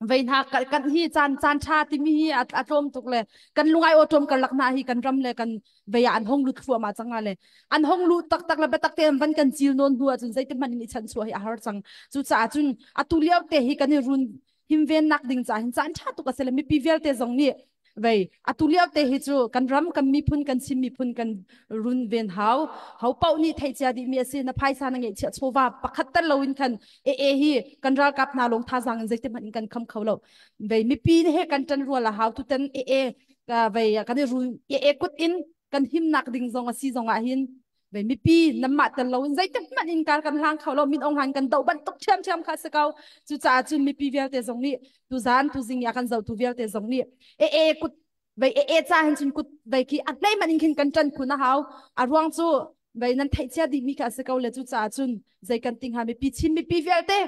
vei hna kan hi caan caan tha timi hi a tlawm tuk le kan lungai awṭawm karlak hna hi kan ram le kan vei ah an hong lut thluahmah cang le an hong lut taktak le biatak te an van kan cil nawn hnu ahcun zeitik hmanh in i chanchuah hi a har cang. Cucaah cun atu lio te hi kan i run himven nak ding caah hin caan tha tuk a si le mipi vialte zong nih. Vei atu lio te hi cu kan ram kan miphun kan Chin miphun kan run ven hau. Ho paoh nih theih cia dih mi a si. Na phaisa na ngeihchiah chawva pakhat tel loin khan e e hi kan ralkap hna lawng thazaang in zeitik hmanh in kan kham kho lo. Vei mipi he kan ṭan rual a hau. Tutan e e vei kan i run e e kut in kan himnak ding zong a si zong ah hin vei mipi nanmah tel loin zeitik hmanh in kar kan hlang kho lo. Min Aung Hlaing kan doh bantuk ṭhiamṭhiam kha si ko. Cucaah cun mipi vialte zong nih tuzan tuzing i a kan zohtu vialte zong nih e e kut vei e e ca hin cun kut vei khi a hlei man in khin kan ṭan khun a hau. A ruang cu vei nan theih cia dih mi kha a si ko le cucaah cun zei kan ti hnga mipi Chin mipi vialte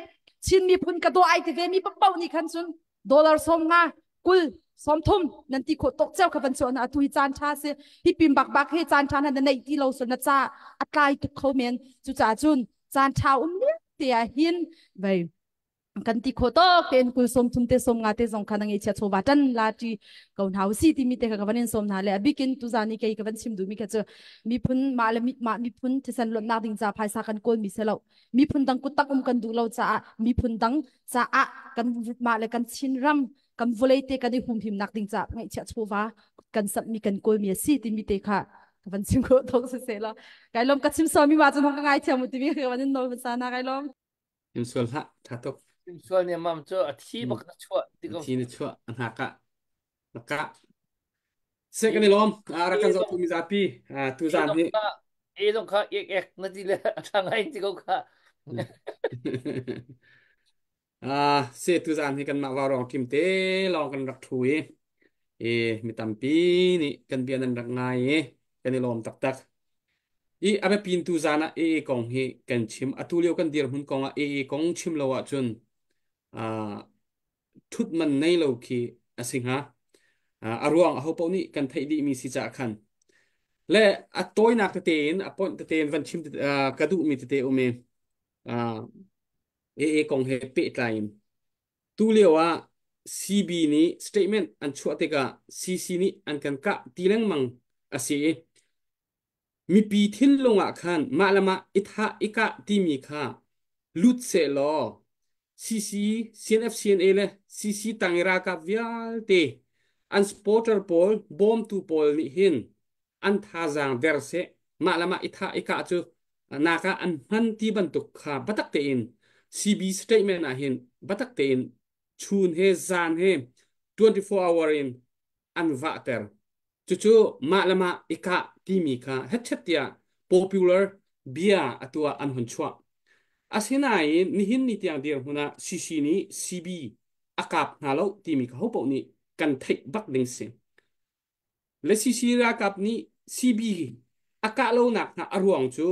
Chin miphun ka daw ai ti ve mi paoh nih khan cun dollar 50 20 30 nan ti khawh tok cio kha van chuah na. Atu hi caan ṭha si. Hi pim bak bak hi caan ṭha na na neih ti lo so na ca a tlai tuk kho men. Cucaah cun caan ṭha um lio te ah hin vei kan ti khawh tok tein 20 30 te 50 te zong kha na ngeihchia chawva ṭan la ṭi ko hna u si timi te kha ka van in sawm hna le a bikin tuzan i kei ka van chim duhmi kha cu miphun mah le mah miphun thisen luanhnak ding ca phaisa kan kawl mi si lo. Miphun dang kut tak um kan duh lo caah miphun dang caah kan mah le kan Chin ram kan vawlei te kan i humhimnak ding caah ngeihchiah chawva kan samh mi kan kawl mi a si timi te kha ka van chim khawh tok si se la. Kai lom ka chim so mi ma cun hong ka ngai thiam u timi ka van in nawl hmasa na. Kai lom. Chim sual hlah, tha tuk. Chim sual ne mam cu a thi bak na chuah ti ko. Thi na chuah a hnak ah na kah. Se kan i lawm. Rak kan zohtu mizapi tu zan hi. E zong kha ek ek na ti le a tha ngai ti ko kha. Se tu zan hi kan mah vaurawng team te lawng kan rak thu i e mi tampi nih kan bia nan rak ngai i kan i lawm taktak. I a biapin tu zan ah AA kong hi kan chim. Atu lio kan dirhmun kong ah AA kong chim lo ahcun thut man nei lo khi a si hnga. A ruang aho paoh nih kan theih dihmi si caah khan. Le a tawinak tete in a point tete in van chim ka duhmi tete um i AA kong he pehtlai in tu lio ah CB nih statement an chuah tikah CC nih an kan kah ti lengmang a si i mipi thinlung ah khan mah le mah i thah i kah timi kha lut sehlaw CC CNF CNA le CC tang i ralkap vialte an supporter pawl bawmtu pawl nih hin an thazaang der seh, mah le mah i thah i kah cu nak ah an hman ti bantuk kha biatak tein CB statement ah hin biatak tein chun he zan he 24 hour in an vahter. Cucu mah le mah i kah timi kha hetchet tiah popular bia atu ah an hun chuah. Asinain nihin ni tiang dirhmun ah CC nih CB a kap hna lo timi kha hopaoh nih kan theih bak ding si. Le CC ralkap nih CB a kah lonak hna a ruang cu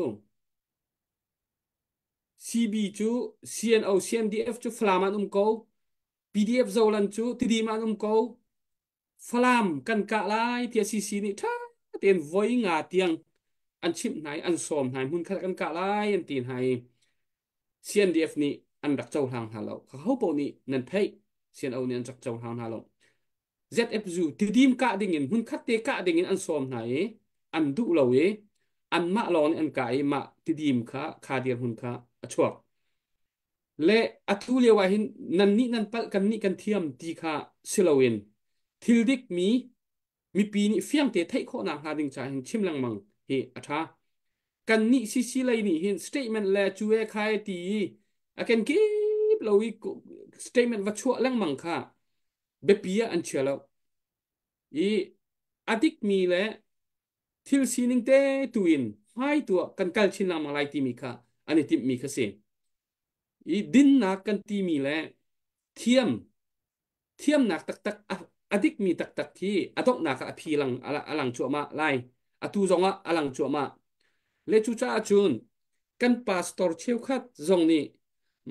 CB cu CNO CNDF cu Falam an um ko, PDF Zolan cu Tidim an um ko. Falam kan kah lai tiah CC nih ṭha tein voi nga tiang an chimh hna i an sawm hna i hmunkhat kan kah lai an ti hna i CNDF nih an rak cohlang hna lo. Ho paoh nih nan theih, CNO nih an rak cohlang hna lo. ZFU Tidim kah dingin hmunkhat te kah dingin an sawm hna i an duh lo i anmah lawng nih an kah i mah Tidim kha kha dirhmun kha a chuak. Le atu lio ah hin nan nih nan palh kan nih kan thiam ti kha si loin thil dik mi mipi nih fiangte theih khawhnak hnga ding caah hin chim lengmang hi a ṭha. Kan nih CC lei nih hin statement le cu e khai ti i a ken kip lo i statement va chuah lengmang kha biapi ah an chia lo i a dikmi le thil sining te tu in hmai tu ah kan kal chin lengmang lai timi kha an i timhmi kha si. I dinnak kan timi le thiam thiamnak taktak a dikmi taktak khi a donghnak ah a phi lang a lang cuahmah lai. Atu zongah a lang cuahmah. Le cucaah cun kan pastor cheukhat zong nih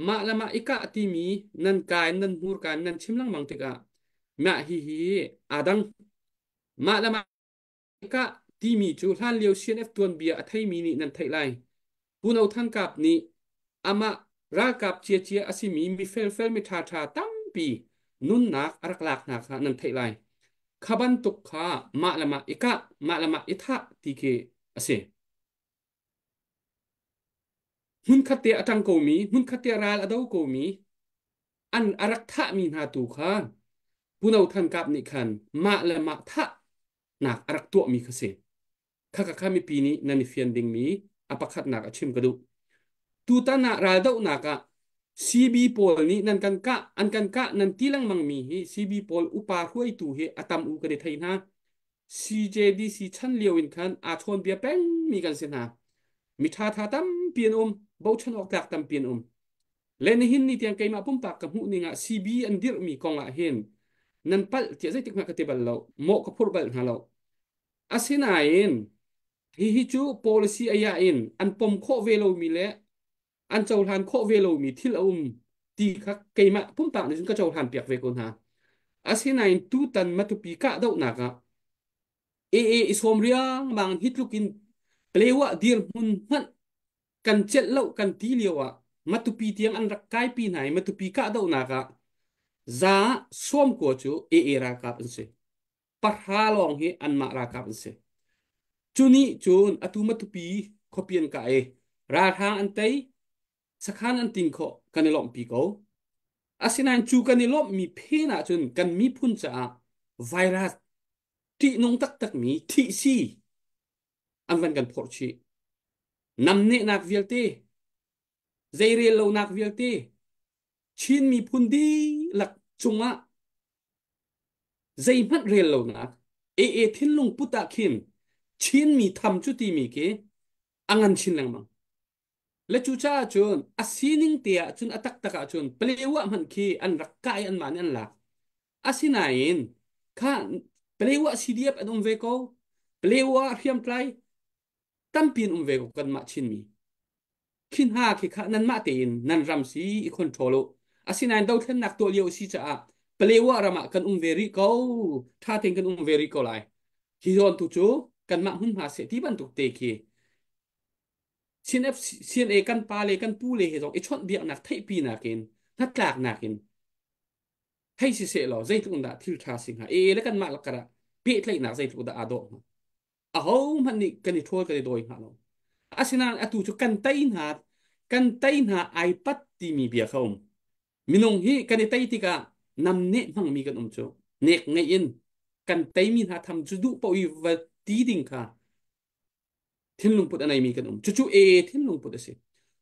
mah le mah i kah timi nan ka in nan hmurka in nan chim lengmang tikah mah hihi aa dang. Mah le mah i kah timi cu hlanlio CNF tuanbia a theimi nih nan theih lai. Pu No Than Kap nih amah ralkap ciacia a simi mi felfel mi ṭhaṭha tampi nunnak a rak lak hna kha nan theih lai. Kha bantuk kha mah le mah i kah, mah le mah i thah ti khi a si. Hmunkhat te a ṭang komi, hmunkhat te ral a do komi, an a rak thahmi hna tu kha Puno Than Kap nih khan mah le mah thah nak a rak tuahmi kha si. Khakha kha mipi nih nan i fian dingmi a pakhatnak a chim ka duh. Tutan ah raldohnak ah CB pawl nih nan kan kah an kan kah nan ti lengmang mi hi CB pawl upa hruaitu hi a tam u kan i thei hna. CJDC chan lio in khan aa chawn bia peng mi kan si hna. Mi ṭha tha tampi an um, bochan awk tlak tampi an um. Le nihin ni tiang keimah pumpak ka hmuh ning ah CB an dirhmi kong ah hin nan palh tiah zeitik hmanh ka ti bal lo, mawh ka phurh bal hna lo. Asinain hihi cu policy aya in an pom khawh ve lomi le an cohlan khawh ve lomi thil a um ti kha keimah pumpak nih cun ka cohlan piak ve ko hna. Asinain tutan Matupi kahdohnak ah AA i sawm riangmang hi tluk in Palewa dirhmun hmanh kan celh lo kan ti lio ah Matupi tiang an rak kaipi hna i Matupi kahdohnak ah za 90 cu AA ralkap an si. 3 lawng hi anmah ralkap an si. Cu nih cun atu Matupi khuapi an kah i ralhrang an tei, sakhan an ting khawh kan i lawmhpi ko. Asinain cu kan i lawmhmi phen ahcun kan miphun caah virus ṭihnung taktakmi thihsi an van kan phorh chih. Namnehnak vialte, zeirel lonak vialte, Chin miphun dihlak cungah zeihmanh rel lonak AA thinlung put ah khin Chinmi tham cu timi khi a ngan chin lengmang. Le cucaah cun a sining te ah cun a taktak ah cun Palewa hmanh khi an rak kai anmah nih an lak. Asinain kha Palewa CDF an um ve ko. Palewa hriamtlai tampi an um ve ko kanmah Chinmi. Khi hna khi kha nanmah tein nan ram si i control u. Asinain dothlennak tuah lio a si caah Palewa ram ah kan um ve rih ko. Ṭha tein kan um ve rih ko lai. Hi zawn tu cu kanmah hmunhma seh ti bantuk te khi CNA kan pa le kan pu le he zong i chawnhbiaknak theihpinak in hnatlaknak in hei si seh law zeitluk in dah thil ṭha si hnga e le kanmah lakar ah pehtlaihnak zeitluk dah aa dawh hnga ahohmanh nih kan i ṭhawl kan i dawi hnga lo asinain atu cu kan tei hna ai pat timi bia kha um minung hi kan i tei tikah namneh hmangmi kan um cu nek ngeih in kan teimi hna tham cu duh paoh i va ti ding kha thinlung put a neimi kan um cucu e thinlung put a si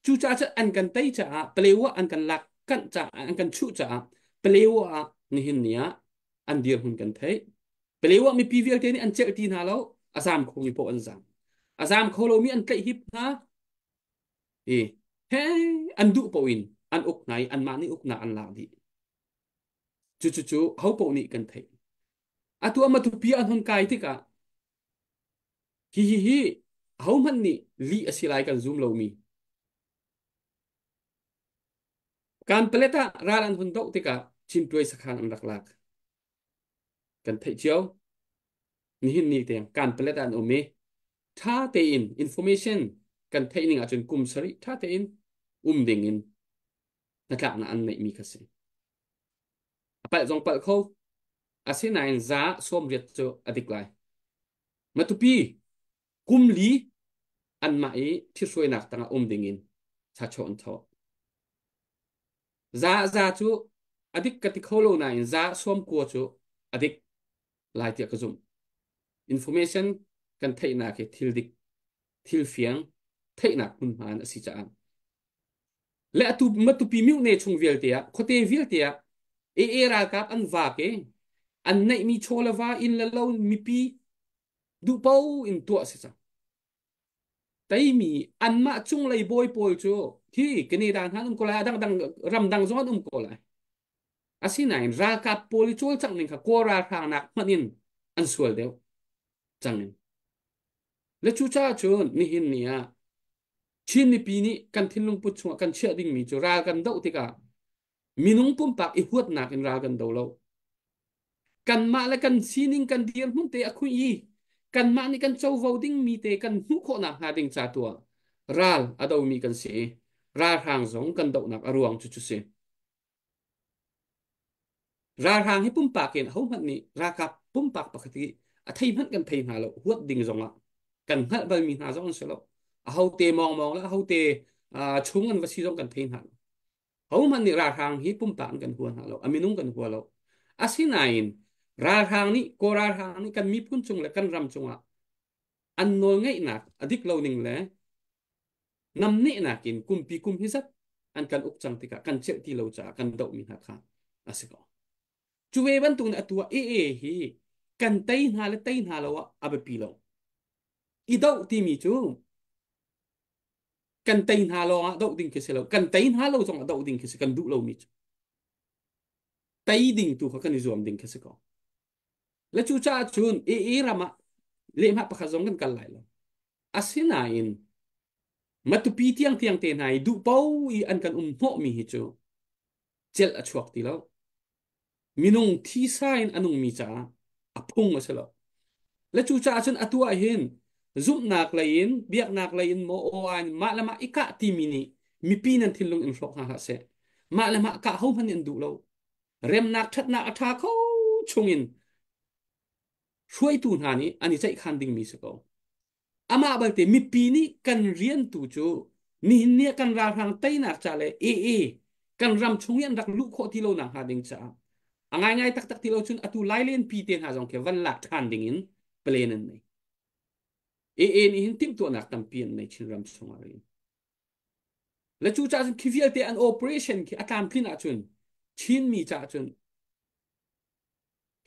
cucaah cun an kan tei caah Palewa an kan lak kanh caah an kan chuh caah Palewa ah nihin ni ah an dirhmun kan theih Palewa mipi vialte nih an celh ti hna lo a zam khomi paoh an zam a zam kho lomi an tlaih hip hna i he an duh paoh in an uk hna i anmah nih uknak an lak dih cucu ho paoh nih kan theih atu a matupi an hon kai tikah Hihi hi ahohmanh nih lih a si lai kan zum lomi. Kanpalet ah ral an hun doh tikah Cintuai sakhan an rak lak. Kan theih cio. Nihin ni tiang Kanpalet ah an um i ṭha tein information kan theih ning ahcun kum 7 ṭha tein um ding in hnatlaknak an neihmi kha si. A palh zong palh kho. Asinain 80% cu a dik lai. Matupi kum li anmah i ṭhithruainak tangah um dingin chachaw an thawh. Za za cu a dik ka ti kho lo nain 90% cu a dik lai tiah ka zumh. Information kan theihnak hi thil dik, thil fiang, theihnak hmunhma in a si caah. Le atu Matupi mihne chung vialte ah khuate vialte ah AA ralkap an vak i an neihmi chaw le va inn le lo mipi duhpo in tuah si cang. Teimi anmah cunglei bawi pawl cu hi Canada hna an um ko lai, a dangdang ramdang zong an um ko lai. Asinain ralkap pawl i cawlcangh ning kha Kawl ralhrang nak hmanh in an sual deuh cang in. Le cucaah cun nihin ni ah Chin mipi nih kan thinlung put chungah kan chiah dingmi cu ral kan doh tikah minung pumpak i huatnak in ral kan do lo. Kanmah le kan sining kan dirhmun te a khui i kanmah nih kan covo dingmi te kan hmuh khawhnak hnga ding ca tu ah ral a domi kan si i ralhrang zong kan dohnak a ruang cu cu si. Ralhrang hi pumpak in ahohmanh nih ralkap pumpak pakhat hi a thei hmanh kan thei hna lo huat ding zongah kan hngalh balmi hna zong an si lo. Ahote mawngmawng le ahote chung an va si zong kan thei hna lo. Hohmanh nih ralhrang hi pumpak in kan hua hna lo. A minung kan hua lo. Asinain ralhrang nih Kawl ralhrang nih kan miphun cung le kan ram cungah an nawlngeihnak a dik lo ning le namnehnak in kumpi kum hi zat an kan uk cang tikah kan celh ti lo caah kan dohmi hna kha a si ko. Cu ve bantuk in atu ah AA hi kan tei hna le tei hna lo ah a biapi lo. I doh timi cu kan tei hna lawng ah doh ding khi si lo. Kan tei hna lo zong ah doh ding khi si kan duh lomi cu. Tei ding tu kha kan i zuam ding khi si ko. Le cucaah cun AA ram ah lehmah pakhat zong kan kal lai lo. Asinain Matupi tiangtiang te hna i duh po i an kan um hnawhmi hi cu celh a chuak ti lo. Minung thisa in a nungmi caah a phung a si lo. Le cucaah cun atu ah hin zumhnak lei in biaknak lei in maw aw in mah le mah i kah timi nih mipi nan thinlung in hrawk hna hlah seh. Mah le mah kah hohmanh nih an duh lo. Remnak ṭhatnak a ṭha kho chungin hruaitu hna nih an i ceihkhan dingmi si ko. Amah balte mipi nih kan rian tu cu nihin ni ah kan ralhrang teinak ca le AA kan ram chung i an rak luh khawh ti lo nak hnga ding caah a ngaingai taktak ti lo cun atu Lailen pi te hna zong khi van lak ṭhan ding in plan an nei. AA nih hin timhtuahnak tampi an nei Chin ram chungah rin. Le cu caah cun khi vialte an operation khi a tlamtlin ahcun Chinmi caah cun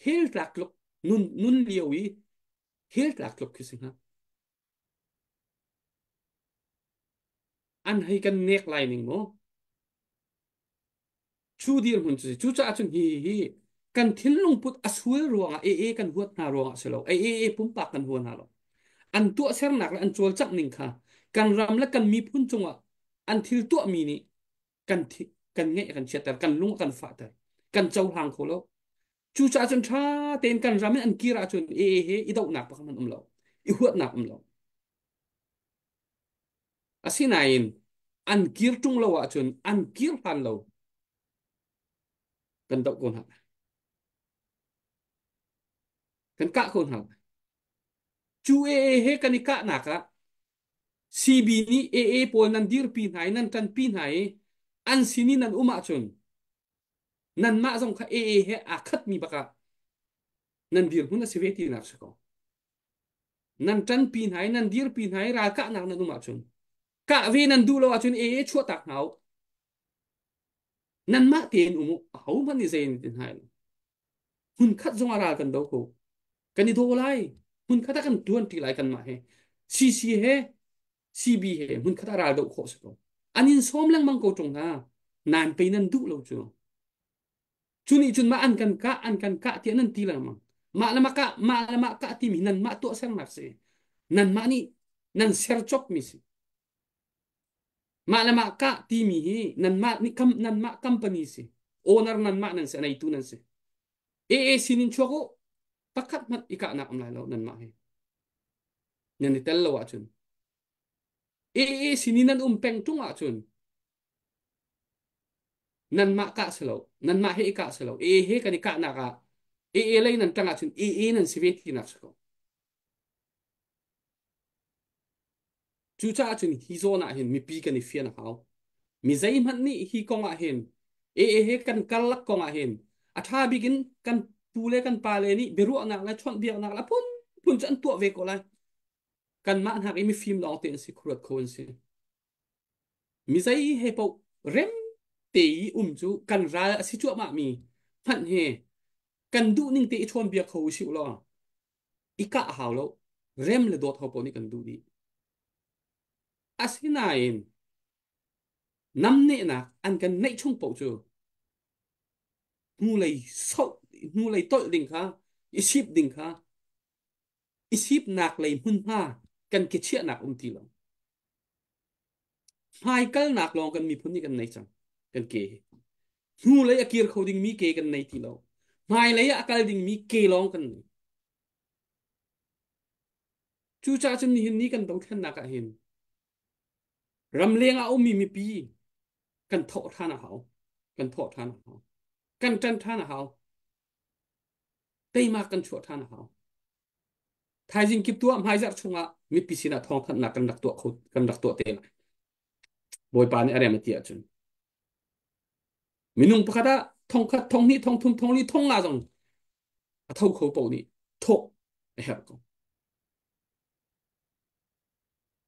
hell tlak tluk nun nun lio i hell tlak tluk khi si hnga. An hei kan nek lai ning maw? Cu dirhmun cu si. Cucaah cun hi hi kan thinlung put a sual ruangah AA kan huat hna ruangah si lo. AA pumpak kan hua hna lo. An tuahsernak le an cawlcangh ning kha kan ram le kan miphun cungah an thil tuahmi nih kan thi kan ngeih kan chiatter kan lung kan fahter kan cohlang kho lo cucaah cun ṭha tein kan ram in an kir ahcun AA he i dohnak pakhat hmanh um lo i huatnak um lo asinain an kir ṭung lo ahcun an kir hlan lo kan doh ko hna kan kah ko hna cu AA he kan i kahnak ah CB nih AA pawl nan dirpi hna i nan ṭanpi hna i an sin i nan um ahcun nanmah zong kha AA he aa khatmi bak ah nan dirhmun a si ve tinak si ko. Nan ṭanpi hna i nan dirpi hna i ralkahnak nan um ahcun kah ve nan duh lo ahcun AA chuahtak hna u. Nanmah tein um u. Ahohmanh nih zei in ti hna lo. Hmunkhat zong ah ral kan do ko. Kan i daw lai. Hmunkhat ah kan ṭuan ṭi lai kanmah he. CC he CB he hmunkhat ah ral doh khawh si ko. An in sawm lengmang ko ṭung hna. Nan pei nan duh lo cu. Cu nih cun mah an kan kah an kan kah tiah nan ti lengmang. Mah le mah kah mah le mah kah timi nanmah tuahsernak si. Nanmah nih nan ser copmi si. Mah le mah kah timi hi nanmah nih kam nanmah company si. Owner nanmah nan si, a neitu nan si. AA sin in chuak u. Pakhat hmanh i kahnak um lai lo nanmah hi. Nan i tel lo ahcun. AA sin in nan um peng ṭung ahcun nanmah kah si lo. Nanmah he i kah si lo. AA he kan i kahnak ah AA lei nan ṭang ahcun AA nan si ve tinak si ko. Cucaah cun hi zawn ah hin mipi kan i fian a hau. Mi zeihmanh nih hi kong ah hin AA he kan karlak kong ah hin a ṭha bik in kan pu le kan pa le nih biaruahnak le chawnhbiaknak le a phunphun cu an tuah ve ko lai. Kanmah hnak i mifim lawng te an si, khuaruat kho an si. Mi zei he paoh rem te i um cu kan ral a si cuahmah mi hmanh he kan duh ning te i chawnbia kho usih law i kah a hau lo rem le dawt ho paoh nih kan duh dih asinain namnehnak an kan neih chung paoh cu hnulei soh hnulei tolh ding kha i sip ding kha i sipnak lei hmunhma kan ke chiahnak um ti lo hmaikalnak lawng kan miphun nih kan nei cang kan ke hi hnulei a kir kho dingmi ke kan nei ti lo hmailei ah a kal dingmi ke lawng kan nei cucaah cun nihin ni kan dothlennak ah hin ramleng ah ummi mipi kan thawh ṭhan a hau kan thawh ṭhan a hau kan ṭan ṭhan a hau teimak kan chuah ṭhan a hau Thaizing kip tuah hmaizarh chungah mipi sinah thawngthanhnak kan rak tuah kho kan rak tuah te lai. Bawipa nih a rem a ti ahcun. Minung pakhat ah Thongkhat, thonghnih, thongthum, thongli, thongnga zong a tho kho paoh nih thawh a herh ko.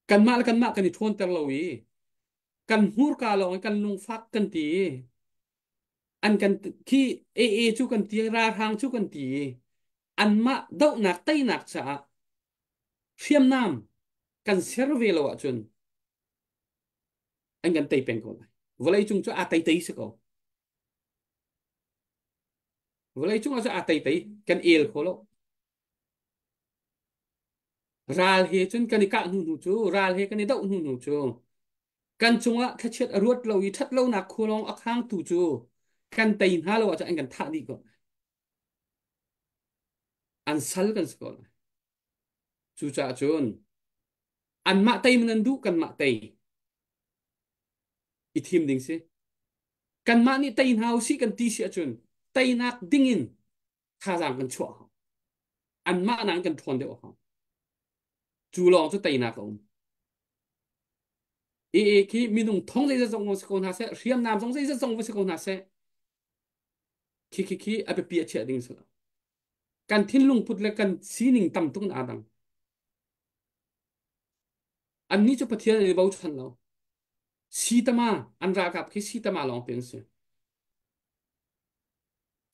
Kanmah le kanmah kan i ṭhawnter lo i kan hmurka lawng in kan lungfak kan ti i an kan khi AA cu kan ti ralhrang cu kan ti i anmah dohnak teinak caah hriamnam kan ser ve lo ahcun an kan tei peng ko lai. Vawlei cung cu aa tei tei si ko. Vawlei cung ah cu aa tei tei kan el kho lo. Ral he cun kan i kah hnu hnu cu ral he kan i doh hnu hnu cu kan cungah thlachiat a ruat lo i ṭhat lonak khualawng a khangtu cu kan tei hna lo ahcun an kan thah dih ko. An sal kan si ko lai. Cucaah cun anmah tei man an duh kanmah tei i thim ding si. Kanmah nih tei hna usih kan ti si ahcun teinak dingin thazaang kan chuah hau. Anmah nakin kan ṭhawn deuh a hau. Cu lawng cu teinak a um. AA khi minung thong zeizat zong si ko hna seh, hriamnam zong zeizat zong va si ko hna seh, khi khi khi a biapi a chiah ding si lo. Kan thinlung put le kan sining tam tuk in aa dang. Annih cu Pathian an i bochan lo. Sitama an ralkap khi sitama lawng te an si.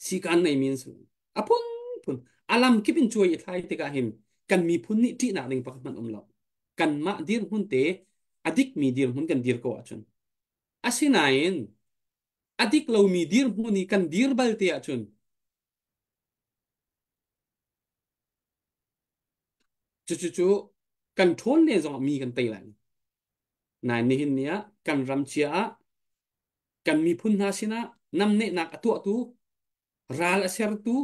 Sikan neimi an si. A phunphun a lam kip in cuai i thlai tikah hin kan miphun nih ṭihnak ding pakhat hmanh um lo. Kanmah dirhmun te a dikmi dirhmun kan dir ko ahcun. Asinain a dik lomi dirhmun i kan dir bal te ahcun cucu kan ṭhawn len zongah mi kan tei lai. Nain nihin ni ah kan ram cia ah kan miphun hna sinah namnehnak a tuahtu, ral a sertu,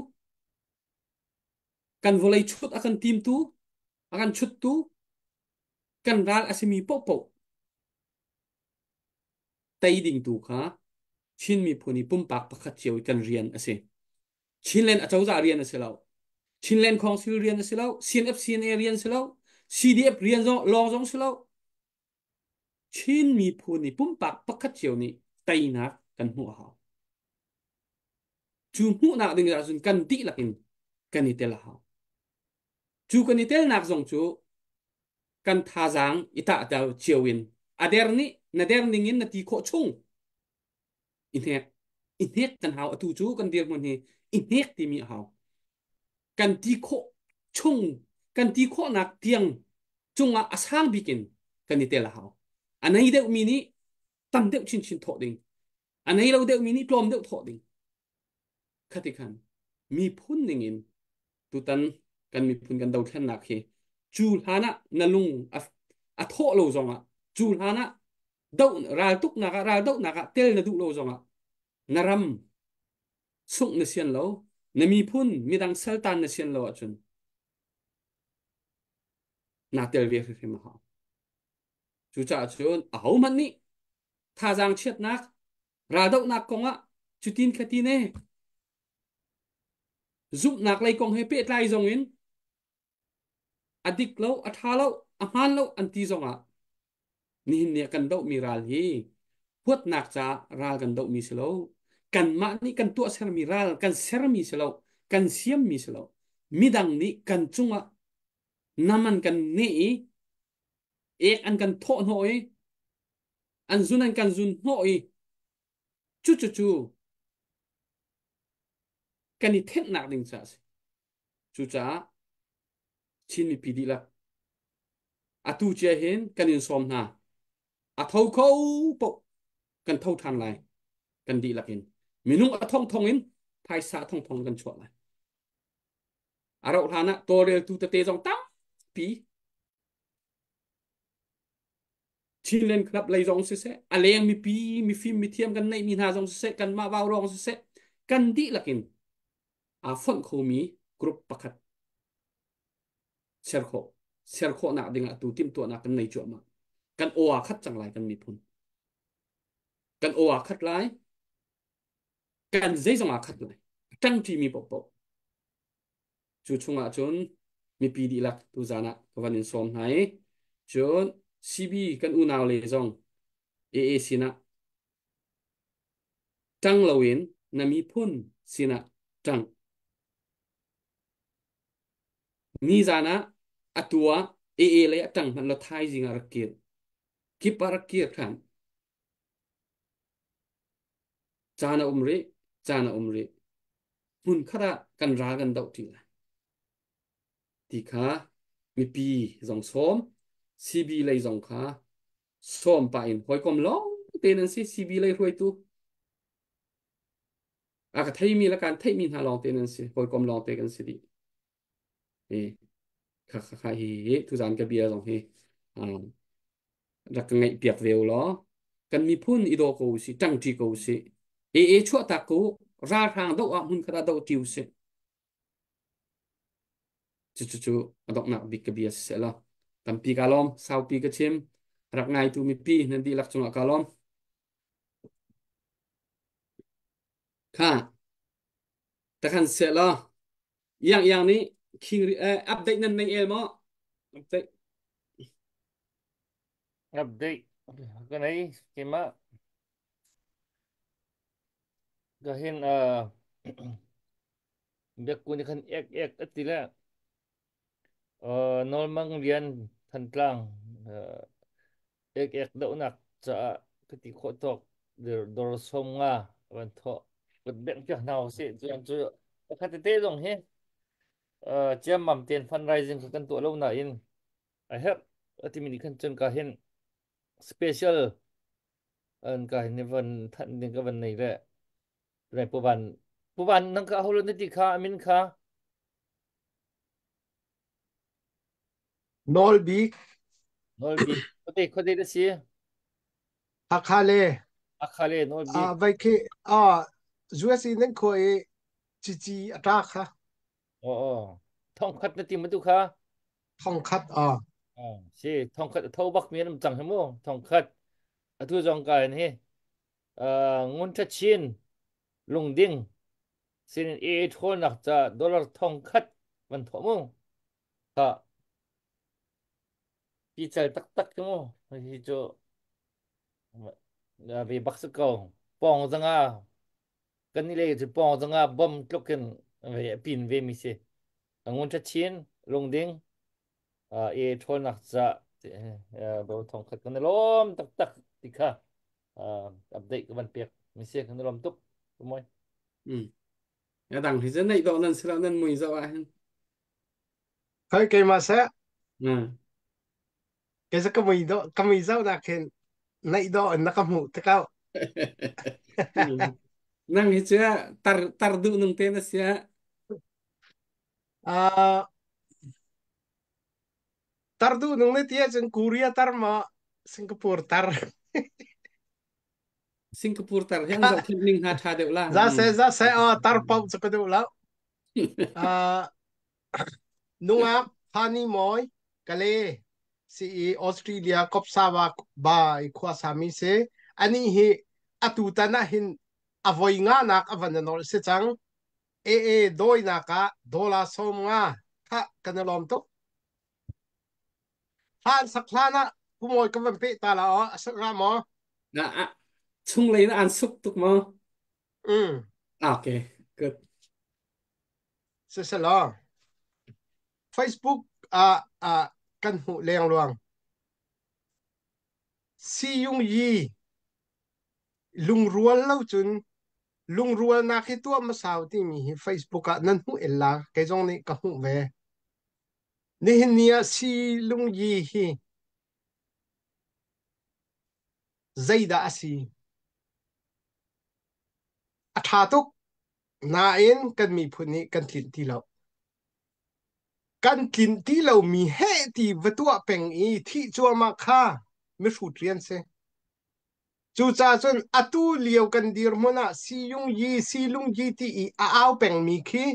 kan vawlei chut a kan timtu, a kan chuttu, kan ral a simi paohpaoh tei ding tu kha Chin miphun i pumpak pakhat cio i kan rian a si. Chinland acozah rian a si lo. Chinland Council rian a si lo. CNF CNA rian si lo. CDF rian zong lawng zong si lo. Chin miphun i pumpak pakhat cio nih teinak kan hmuh a hau. Cu hmuhnak ding ahcun kan dihlak in kan i tel a hau. Cu kan i telnak zong cu kan thazaang i tahter cio in a der nih na der ning in na ti khawh chung i hnek i hnek kan hau atu cu kan dirhmun hi i hnek timi a hau kan ti khawh chung kan ti khawhnak tiang cungah a sang bik in kan i tel a hau a nei deuhmi nih tam deuh chinchin thawh ding a nei lo deuhmi nih tlawm deuh thawh ding khati khan miphun ning in tutan kan miphun kan dothlennak hi cu hlan ah na lung a thawh lo zongah cu hlan ah do raltuknak ah raldohnak ah tel na duh lo zongah na ram sungh na sian lo na miphun midang saltan na sian lo ahcun naa tel ve hrimhrim a hau cucaah cun ahohmanh nih thazaang chiatnak raldohnak kongah cutin khatin e zumhnak lei kong he pehtlai zong in a dik lo a ṭha lo a hmaan lo an ti zongah nihin ni ah kan dohmi ral hi huatnak caah ral kan dohmi si lo kanmah nih kan tuahsermi ral kan sermi si lo kan siammi si lo midang nih kan cungah nam an kan neh i ek an kan thawh hnawh i an zun an kan zun hnawh i cucu kan i thenhnak ding caah a si cucaah Chin mipi dihlak atu cia hin kan in sawm hna a tho kho paoh kan tho ṭhan lai kan dihlak in minung a thongthong in phaisa a thongthong kan chuah lai a rauh hlan ah tawlreltu tete zong tampi Chinland Club lei zong siseh a leng mipi mifim mithiam kan neihmi hna zong siseh kanmah vau rong siseh kan dihlak in aa fonh khomi group pakhat ser khawh ser khawhnak dingah tu timhtuahnak kan nei cuahmah kan aw aa khat cang lai kan miphun kan aw aa khat lai kan zeizong aa khat lai ṭangṭimi paohpaoh cu chungah cun mipi dihlak tuzan ah ka van in sawm hna i cun CB kan unau le zong AA sinah ṭang loin Na miphun sinah ṭang. Nizan ah atu ah AA lei a ṭang hmanh law thaizing ah rak kir. Kip ah rak kir ṭhan. Caan a um rih, caan a um rih. Hmun khat ah kan ral kan doh ṭi lai. Ti kha mipi zong sawm, CB lei zong kha sawm pah in hawikom lawng te nan si CB lei hruaitu. A ka theimi le kan theihmi hna lawng te nan si, hawikom lawng te kan si dih. E, kha kha kha hi hi tuzan ka bia zong hi rak ka ngaih piak ve u law kan miphun i daw ko usih ṭangṭi ko usih e e chuah tak ko ralhrang doh ah hmun khat ah doh ṭi usih cu cu cu a donghnak bik ka bia si seh law tampi ka lawm saupi ka chim rak ngaitu mipi nan dihlak cungah ka lawm kha takhan seh law Iang iang nih king update nan nei el maw? Update. Update ka nei keimah ka hin biakku nih khan ek ek a ti le Nawlmang Lian Thantlang ek ek dohnak caah ka ti khawh tawk dor som nga van thawh kan bengh piak hna usih cuan cu pakhat tete zong hi ciammam ten fundraising kha kan tuah lo nain a herh a timi nih khan cun ka hin special an ka hin van thanh ding ka van nei le tunai puvan puvan nang ka holo na ti kha amin kha Nawl bik. Nawl bik. Khuate khuate na si. Hakha le. Hakha le nawl bik. Vai khi US in nan khua i cici a ta kha. Oh oh. Thong khat na ti ma tu kha? Thong khat ah. Si thong khat tho bak mi an cang he mu thong khat. Atu zong ka in hi. Ngun tha chin lungding sin e thawl nak ca dollar thong khat van thawh mu. Kha hi cal taktak cu mu hi cu ve bak si ko pawng zanga kan ni le cu pawng zanga bom tluk in ve pin ve mi si ngun tha chin lungding e ṭhawnnak ca bo thong khat kan lawm taktak ti kha update ka van pek mi si kan lawm tuk moi Ya dang hi cu neih dawh nan si lo nan mui zoh ah hin. Hoi keimah seh. Kei cu ka mui dawh ka mui zoh nak hin neih dawh in na ka hmuh te ko. Nang hi cu tar tar duh nung te na sia. Tar duh nung ne tia cun Korea tar ma Singapore tar. Singapore tar hi an zohkhenh ning hna ṭha deuh la. Za se za se aw tar pau cu ka duh lo. Nungak Thani Mawi Kale si i Australia Kopsawa ba i khua sami si ani hi atu tan ah hin a voi nga nak a van nol si cang AA dawinak ah dollar 50 kha kan i lawm tuk Hlan sak hlan ah pumawi ka van peh ta la aw a sak nga maw? Na chunglei na an suk tuk maw? Mm. Okay, good. Siselaw Facebook ah ah kan hmuh leng luang. Siyung yi lungrual lo cun lungrualnak hi tuah masau timi hi Facebook ah nan hmuh el la kei zong nih ka hmuh ve. Nihin ni ah silungyi hi zeidah a si? A ṭha tuk nain kan miphun nih kan tlinh ti lo. Kan tlinh ti lomi heh ti va tuah peng i thih cuahmah kha mihrut rian si. Cucaah cun atu lio kan dirhmun ah siyungyi silungyi ti i a au pengmi khi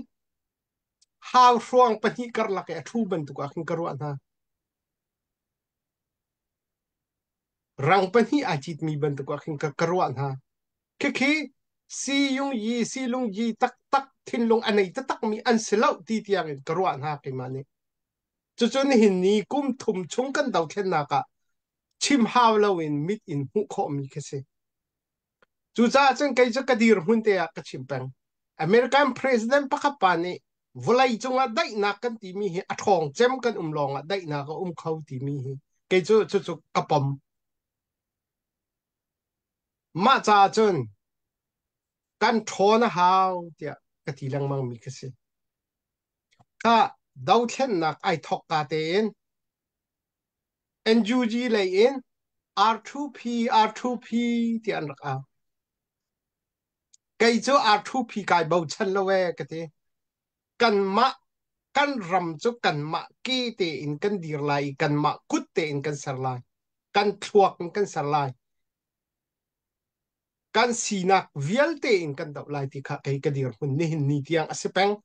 Hauhruang pahnih karlak i a ṭhu bantuk ah khin ka ruah hna. Rang pahnih aa citmi bantuk ah khin ka ruah hna. Khikhi siyung yi silung yi taktak thinlung a nei taktakmi an si lo ti tiang in ka ruah hna keimah nih. Cucu nihin ni kum thum chung kan dothlennak ah chim hau loin mit in hmuh khawhmi khi si. Cucaah cun kei cu ka dirhmun te ah ka chim peng. American President pakhat pa nih vawlei cungah daihnak kan timi hi a ṭhawng cem kan um lawngah daihnak a um kho timi hi kei cu cucu ka pom. Mah caah cun kan ṭhawn a hau tiah ka ti lengmang mi ka si. Kha dothlennak ai thawk ka tein NUG lei in R2P R2P tiah an rak au. Kei cu R2P kai bochan lo ee ka ti. Kanmah kan ram cu kanmah ke tein kan dir lai i kanmah kut tein kan ser lai. Kan thluak in kan ser lai. Kan sinak vialte in kan doh lai ti kha kei ka dirhmun nihin ni tiang a si peng.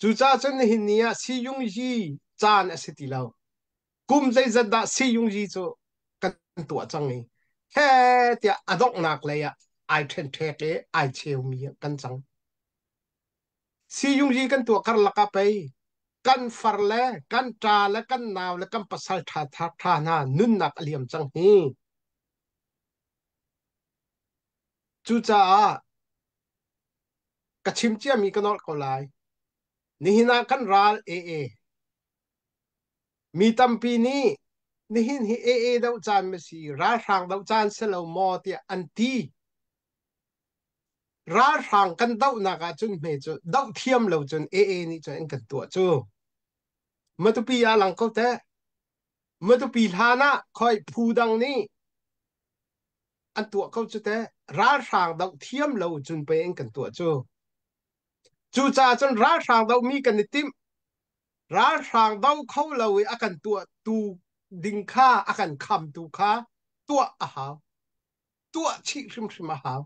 Cucaah cun nihin ni ah siyungyi caan a si ti lo. Kum zeizat dah siyungyi cu kan tuah cang i he tiah a donghnak lei ah ai ṭhenṭhek i ai cheumi kan cang. Siyungyi kan tuah karlak ah pei kan far le kan ṭa le kan nau le kan pasal ṭha ṭha hna nunnak a liam cang hi. Cucaah ka chim ciami ka nolh ko lai. Nihin ah kan ral AA. Mi tampi nih nihin hi AA doh caan ma si, ralhrang doh caan si lo maw tiah an ti. Ralhrang kan dohnak ah cun hme cu doh thiam lo cun AA nih cun an kan tuah cu. Matupi ah lang ko teh. Matupi hlan ah khoi phu dang nih an tuah ko cu teh ralhrang doh thiam lo cun pei an kan tuah cu cucaah cun ralhrang doh mi kan i timh ralhrang do kho lo i a kan tuah tu ding kha a kan kham tu kha tuah a hau tuah chih hrimhrim a hau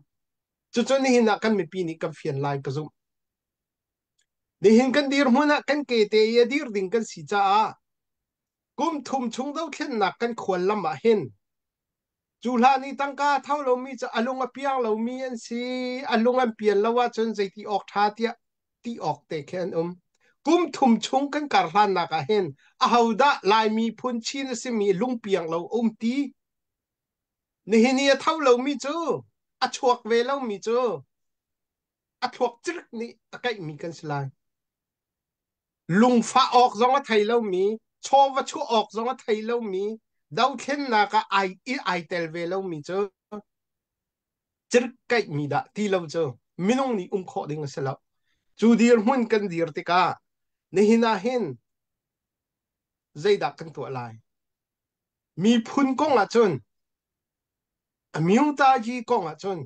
cucu nihin ah kan mipi nih kan fian lai ka zumh nihin kan dirhmun ah kan ke te i a dir ding kan si caah kum thum chung dothlennak kan khual lam ah hin Cu hlan i tangka a tho lomi cu a lung a piang lomi an si. A lung an pian lo ahcun zeiti awk ṭha tiah ti awk te khi an um. Kum thum chung kan kar hlannak ah hin ahodah Laimi phun Chin a simi lungpiang lo a um ti? Nihin i a tho lomi cu a chuak ve lomi cu a thluak cirik nih a kaihmi kan si lai. Lungfah awk zong a thei lomi, chawva chuah awk zong a thei lomi, dothlennak ah ai i ai tel ve lomi cu cirhkaihmi dah ti lo cu minung nih um khawh ding a si lo. Cu dirhmun kan dir tikah nihin ah hin zeidah kan tuah lai? Miphun kong ah cun Amyutaji kong ah cun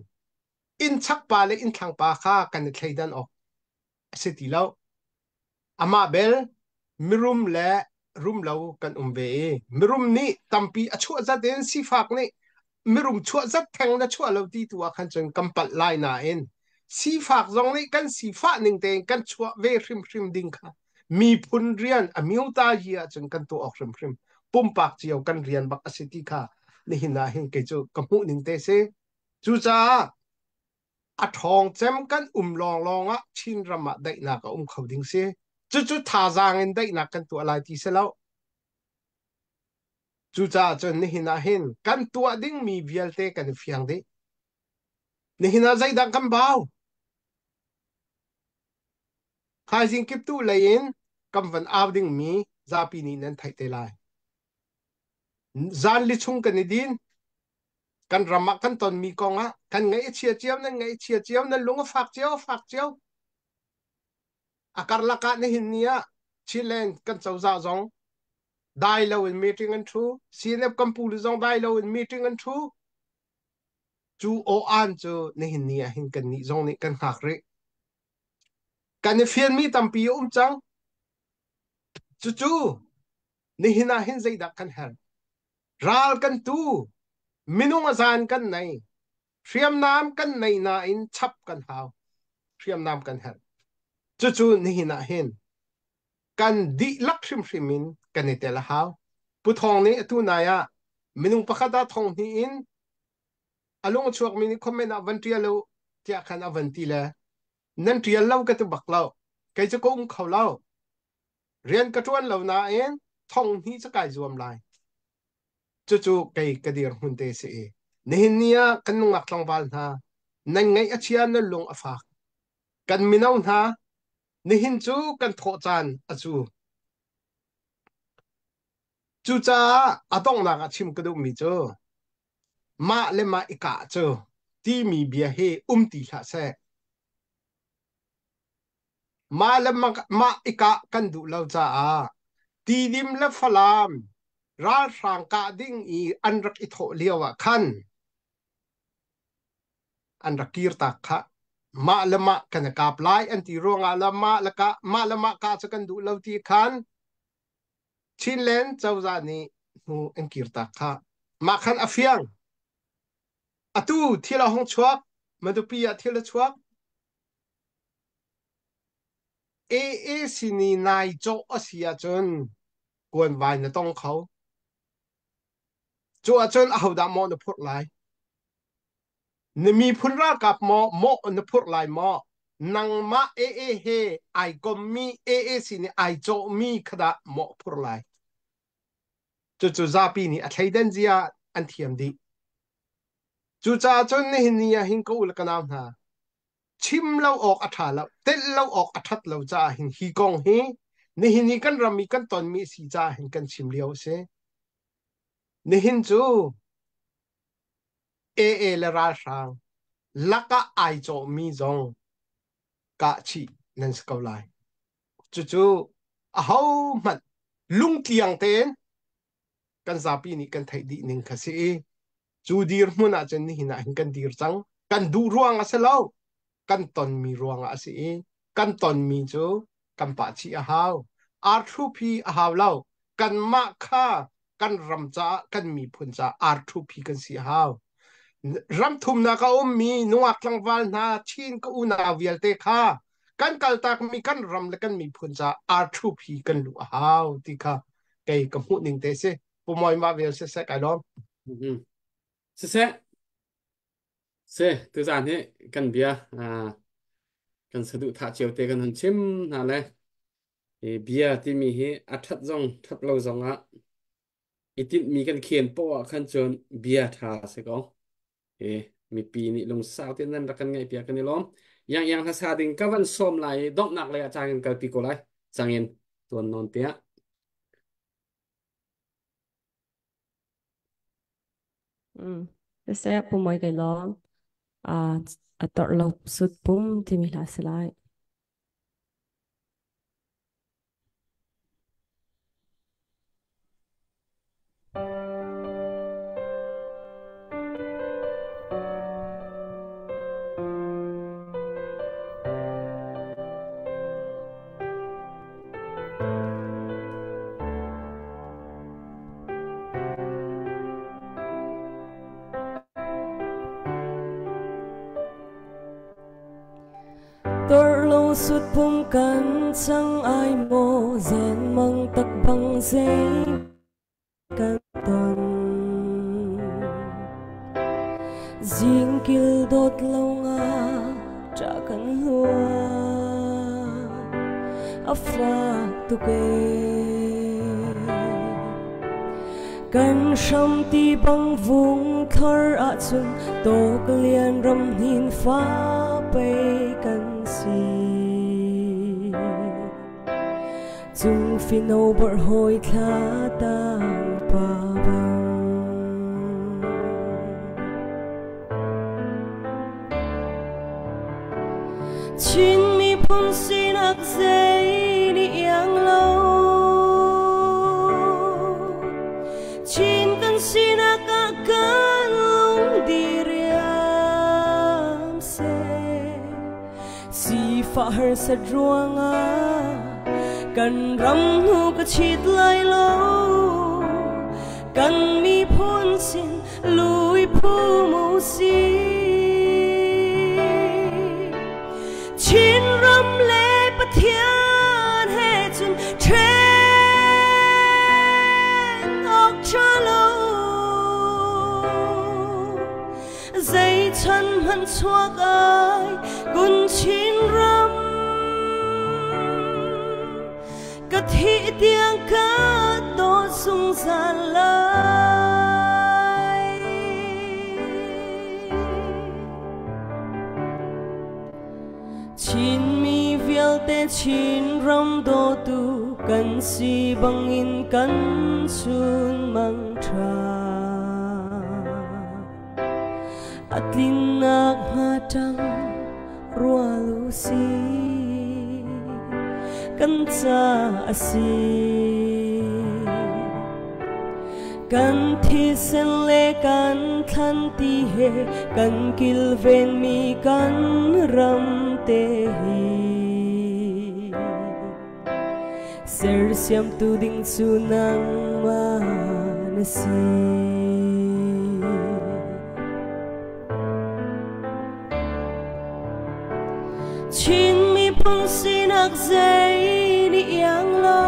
innchak pa le innthlang pa kha kan i thleidan awk a si ti lo. Amah bel mirum le rumlo kan um ve i mirum nih tampi a chuah zat in sifak nih mirum chuah zat theng na chuah lo ti tu ah khan cun kan palh lai nain sifak zong nih kan sifah ning tein kan chuah ve hrimhrim ding kha miphun rian a miuta hi ahcun kan tuah awk hrimhrim pumpak cio kan rian bak a si ti kha nihin ah hin kei cu ka hmuh ning te si. Cucaah a ṭhawng cem kan um lawnglawng ah Chinram ah daihnak a um kho ding si. Cucu thazaang in daihnak kan tuah lai ti si lo. Cucaah cun nihin ah hin kan tuah dingmi vialte kan i fiang dih. Nihin ah zeidah kan bau? Thaizing kiptuh lei in kan van au dingmi zapi nih nan theih te lai. Zan li chung kan i din. Kan ram ah kan tonmi kong ah kan ngaih a chia cio, nan ngaih a chia cio, nan lung a fak cio, a fak cio. A karlak ah nihin ni ah Chinland kan cozah zong dai lo in meeting an thu. CNF kan pu le zong dai lo in meeting an thu. Cu aw-an cu nihin ni ah hin kan nih zong nih kan hngak rih. Kan i fianmi tampi a um cang. Cucu nihin ah hin zeidah kan herh? Ral kan tu, minung a zan kan nei, hriamnam kan nei nain chap kan hau. Hriamnam kan herh. Cucu nihin ah hin kan dihlak hrimhrim in kan i tel a hau. Pu Thawng nih atu nai ah minung pakhat ah thong hnih in a lung a chuakmi nih comment ah van ṭial u tiah khan a van ti le nan ṭial lo ka ti bak lo. Kei cu ka um kho lo. Rian ka ṭuan lo nain thong hnih cu kai zuam lai. Cucu kei ka dirhmun te si i. Nihin ni ah kan nungak tlangval hna, nan ngaih a chia, nan lung a fak. Kan mino hna, nihin cu kan thawh caan a cu. Cucaah a donghnak ah chim ka duhmi cu mah le mah i kah cu timi bia hi um ti hlah seh. Mah le mah i kah kan duh lo caah Tidim le Falam ralhrang kah ding i an rak i thawh lio ah khan an rak kirtak khah. Mah le mah kan i kap lai an ti ruangah le mah le kah mah le mah kah cu kan duh lo ti khan Chinland cozah nih hnu an kirtak khah. Mah khan a fiang. Atu thil a hung chuak, Matupi ah thil a chuak. AA sin i nai cawh a si ahcun kuanvai na tong kho. Cu ahcun ahodah mawh na phurh lai? Na miphun ralkap maw mawh na phurh lai maw? Nangmah AA he ai kommi AA sin i ai cawhmi kha dah mawh phurh lai? Cucu zapi nih a thleidan zia an thiam dih. Cucaah cun nihin ni ah hin ka u le ka nau hna, chim lo awk a ṭha lo, telh lo awk a ṭhat lo caah hin hi kong hi nihin i kan ram i kan tonmi a si caah hin kan chim lio a si. Nihin cu AA le ralhrang lakah ai cawhmi zong kahchih nan si ko lai. Cucu ahohmanh lungtliang tein kan zapi nih kan theih dih ning kha si i cu dirhmun ahcun nihin ah hin kan dir cang. Kan duh ruang a si lo. Kan tonmi ruangah a si i kan tonmi cu kan pah chih a hau. Arthuphi a hau lo. Kanmah kha kan ram caah kan miphun caah arthuphi kan si a hau. Ram thumnak a ummi nungak tlangval hna Chin ka unau vialte kha kan kaltakmi kan ram le kan miphun caah arthuphi kan luh a hau ti kha kei ka hmuh ning te si. Pu Mawi mah vial siseh kai lawm. Siseh se tuzaan hi kan bia kan saduhthah cio te kan hun chim hna le hi bia timi hi a ṭhat zong ṭhat lo zong ah i tinhmi kan khen poah ah khan cun bia ṭha a si ko. Hi mipi nih lungsau tein nan rak kan ngaihpiak kan i lawm. Yang yang hlasa ding ka van sawm lai i donghnak lei ah cang in kalpi ko lai. Cangin tuan nawn tiah. Siseh pumoi kai lawm. A torh lo sut pum timi hla si lai. Torlo sut pum kan cang ai maw zen mang tak bang zei kan ton Zingkil dawt lo nga ṭa kan hlua a fak tuk ee Kan hram ti bang vung thar ahcun tawk lian ram hnin fa pei kan si Cung fino borh hawi thla tang pa bang. Chin miphun sinak zei nih iang lo Chin kan sinak ah kan lung diriam seh Sifah harsat ruangah kan ram hnu ka chit lai lo kan miphun sin lui phu mu si Chin ram le Pathian he cun ṭhen awk ṭha lo Zei chan hmanh chuak ai kun Chin ram ka thih tiang ka dawt zungzal lai. Chinmi vialte Chinram dawtu kan si bangin kan chunmang ṭha. A tlinnak hnga ṭang rual u si, kan ca a si. Kan thisen le kan thlanti he kan kilvenmi kan ram te hi. Sersiamtu ding cu nangmah na si. Chin miphun sinak zei nih iang lo.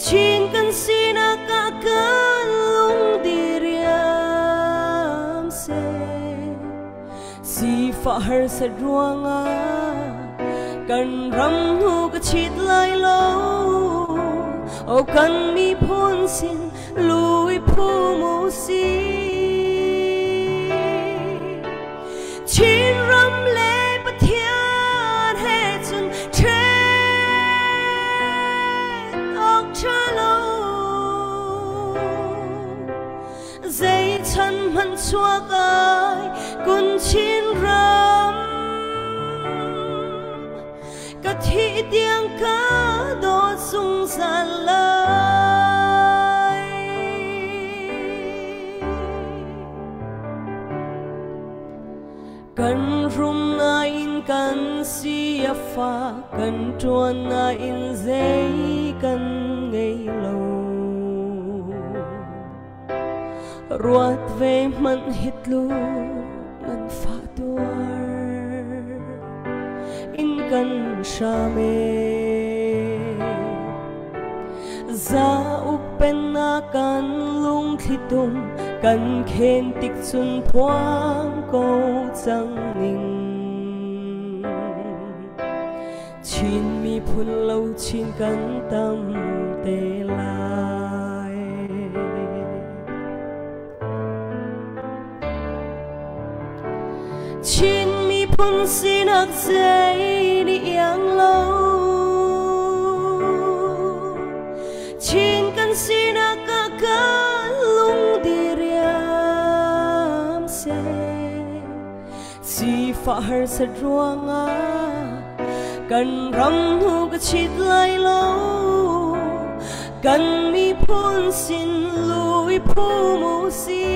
Chin kan sinak ah kan lung diriam seh. Sifah harsat ruangah kan ram hnu ka chit lai lo. O kan miphun sin lui phum u si. Chinram le Pathian he cun ṭhen awk ṭha lo. Zei chan hmanh chuak ai kun Chinram. Ka thih tiang ka dawt zungzal lai. Kan rum nain kan si a fak, kan ṭuan nain zei kan ngei lo. Ruat ve hmanh hi tluk nan fah tuar in kan hram e. Za uk pennak kan lungthli tum kan khen tik cun phuang ko cang ning. Chin miphun lo chin kan tam te lai. Chin miphun sinak zei nih iang lo. Chin kan sinak ah kan lung diriam seh. Sifah harsat ruangah kan ram hnu ka chit lai lo. Kan miphun sin lui phum u si.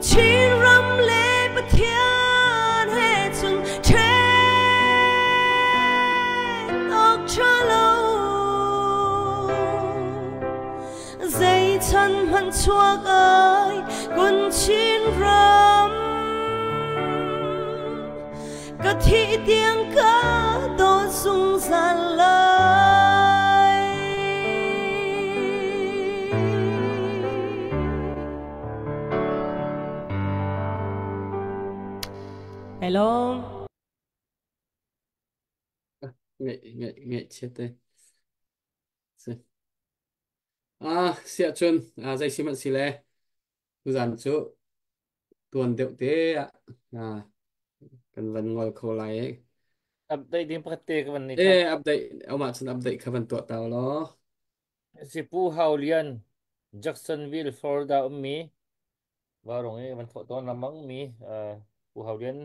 Chinram le Pathian he cun ṭhen awk ṭha lo. Zei chan hmanh chuak ai kun Chinram. Ka thih tiang ka dawt zungzal lai. Hello. Ngeih ngeih ngeih chiat te. Si. Ah, siah cun ah, zei si hmanh si le tuzan cu tuan deuh te ah ah, kan van ngol kho lai i. Update ding pakhat te ka van nei E than. update amah cun update kha van tuah ta law. Sipu Hau Lian, Jacksonville, Florida ummi Varung i van thawh tawn lamang mi Pu Hau Lian,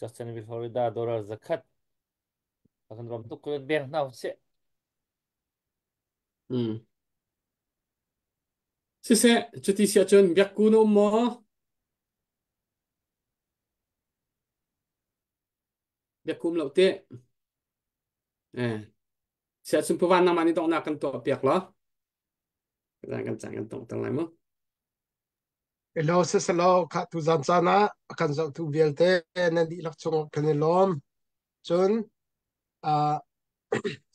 Jacksonville, Florida dollar 100 akan rom tuk kun beng hna seh. Siseh, cuti siah cun biakku na um maw? Biakku um lo teh. Eh. Siah cun puvan nangmah nih donghnak kan tuah piak law. Kan cang kan tong tang lai mu. Elo siselaw kha tu zan caan ah a kan zohtu vialte nan dihlak chung kan i lawm. Cun uh,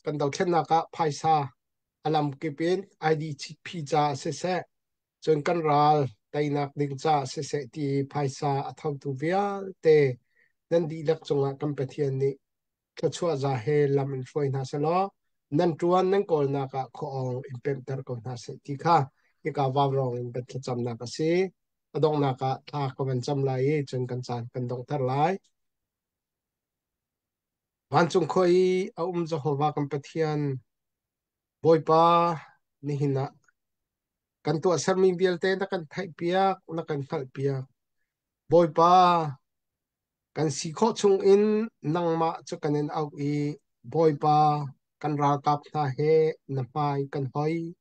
kan dothlennak ah phaisa a lamkip in IDP ca siseh, cun kan ral teinak ding ca siseh ti phaisa a thotu vialte nan dihlak cungah kan Pathian nih thluachuah za he lam in hruai hna selaw nan ṭuan nan kawlnak ah khuaawng in pemhter ko hna seh ti kha hika vaurawng in kan thlacamnak a si. A donghnak ah thla ka van cam lai i cun kan caan kan donghter lai. Vancung khua i a um Jehovah kan Pathian, Bawipa, nihin ah kan tuahsermi vialte na kan theihpiak, na kan hngalhpiak. Bawipa, kan si khawh chungin nangmah cu kan in auh i Bawipa, kan ralkap hna he na hmai kan hoi.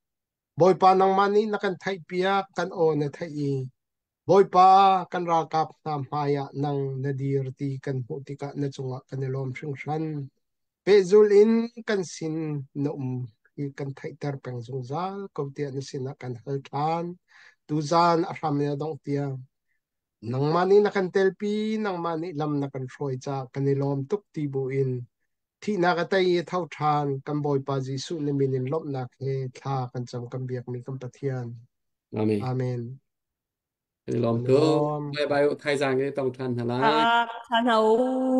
Bawipa nangmah nih na kan theihpiak, kan aw na theih i Bawipa kan ralkap hna hmaiah nang na dir ti kan hmuh tikah na cungah kan i lawm hringhran. Pehzul in kan sin na um hi kan theihter peng zungzal ko tiah na sinah kan hal ṭhan. Tuzan a hram in a dongh tiang nangmah nih na kan telpi, nangmah nih lam na kan hruai caah kan i lawm tuk ti buin Thihnak a tei i tho ṭhan kan Bawipa Jesuh na min in lawmhnak he thla kan cam kan biakmi kan Pathian. Amen. Amen. Kan i lawm Kan i tuk. lawm. Bye bye. Thaizang ke tong ṭhan hna lai. Ah, tha hna u.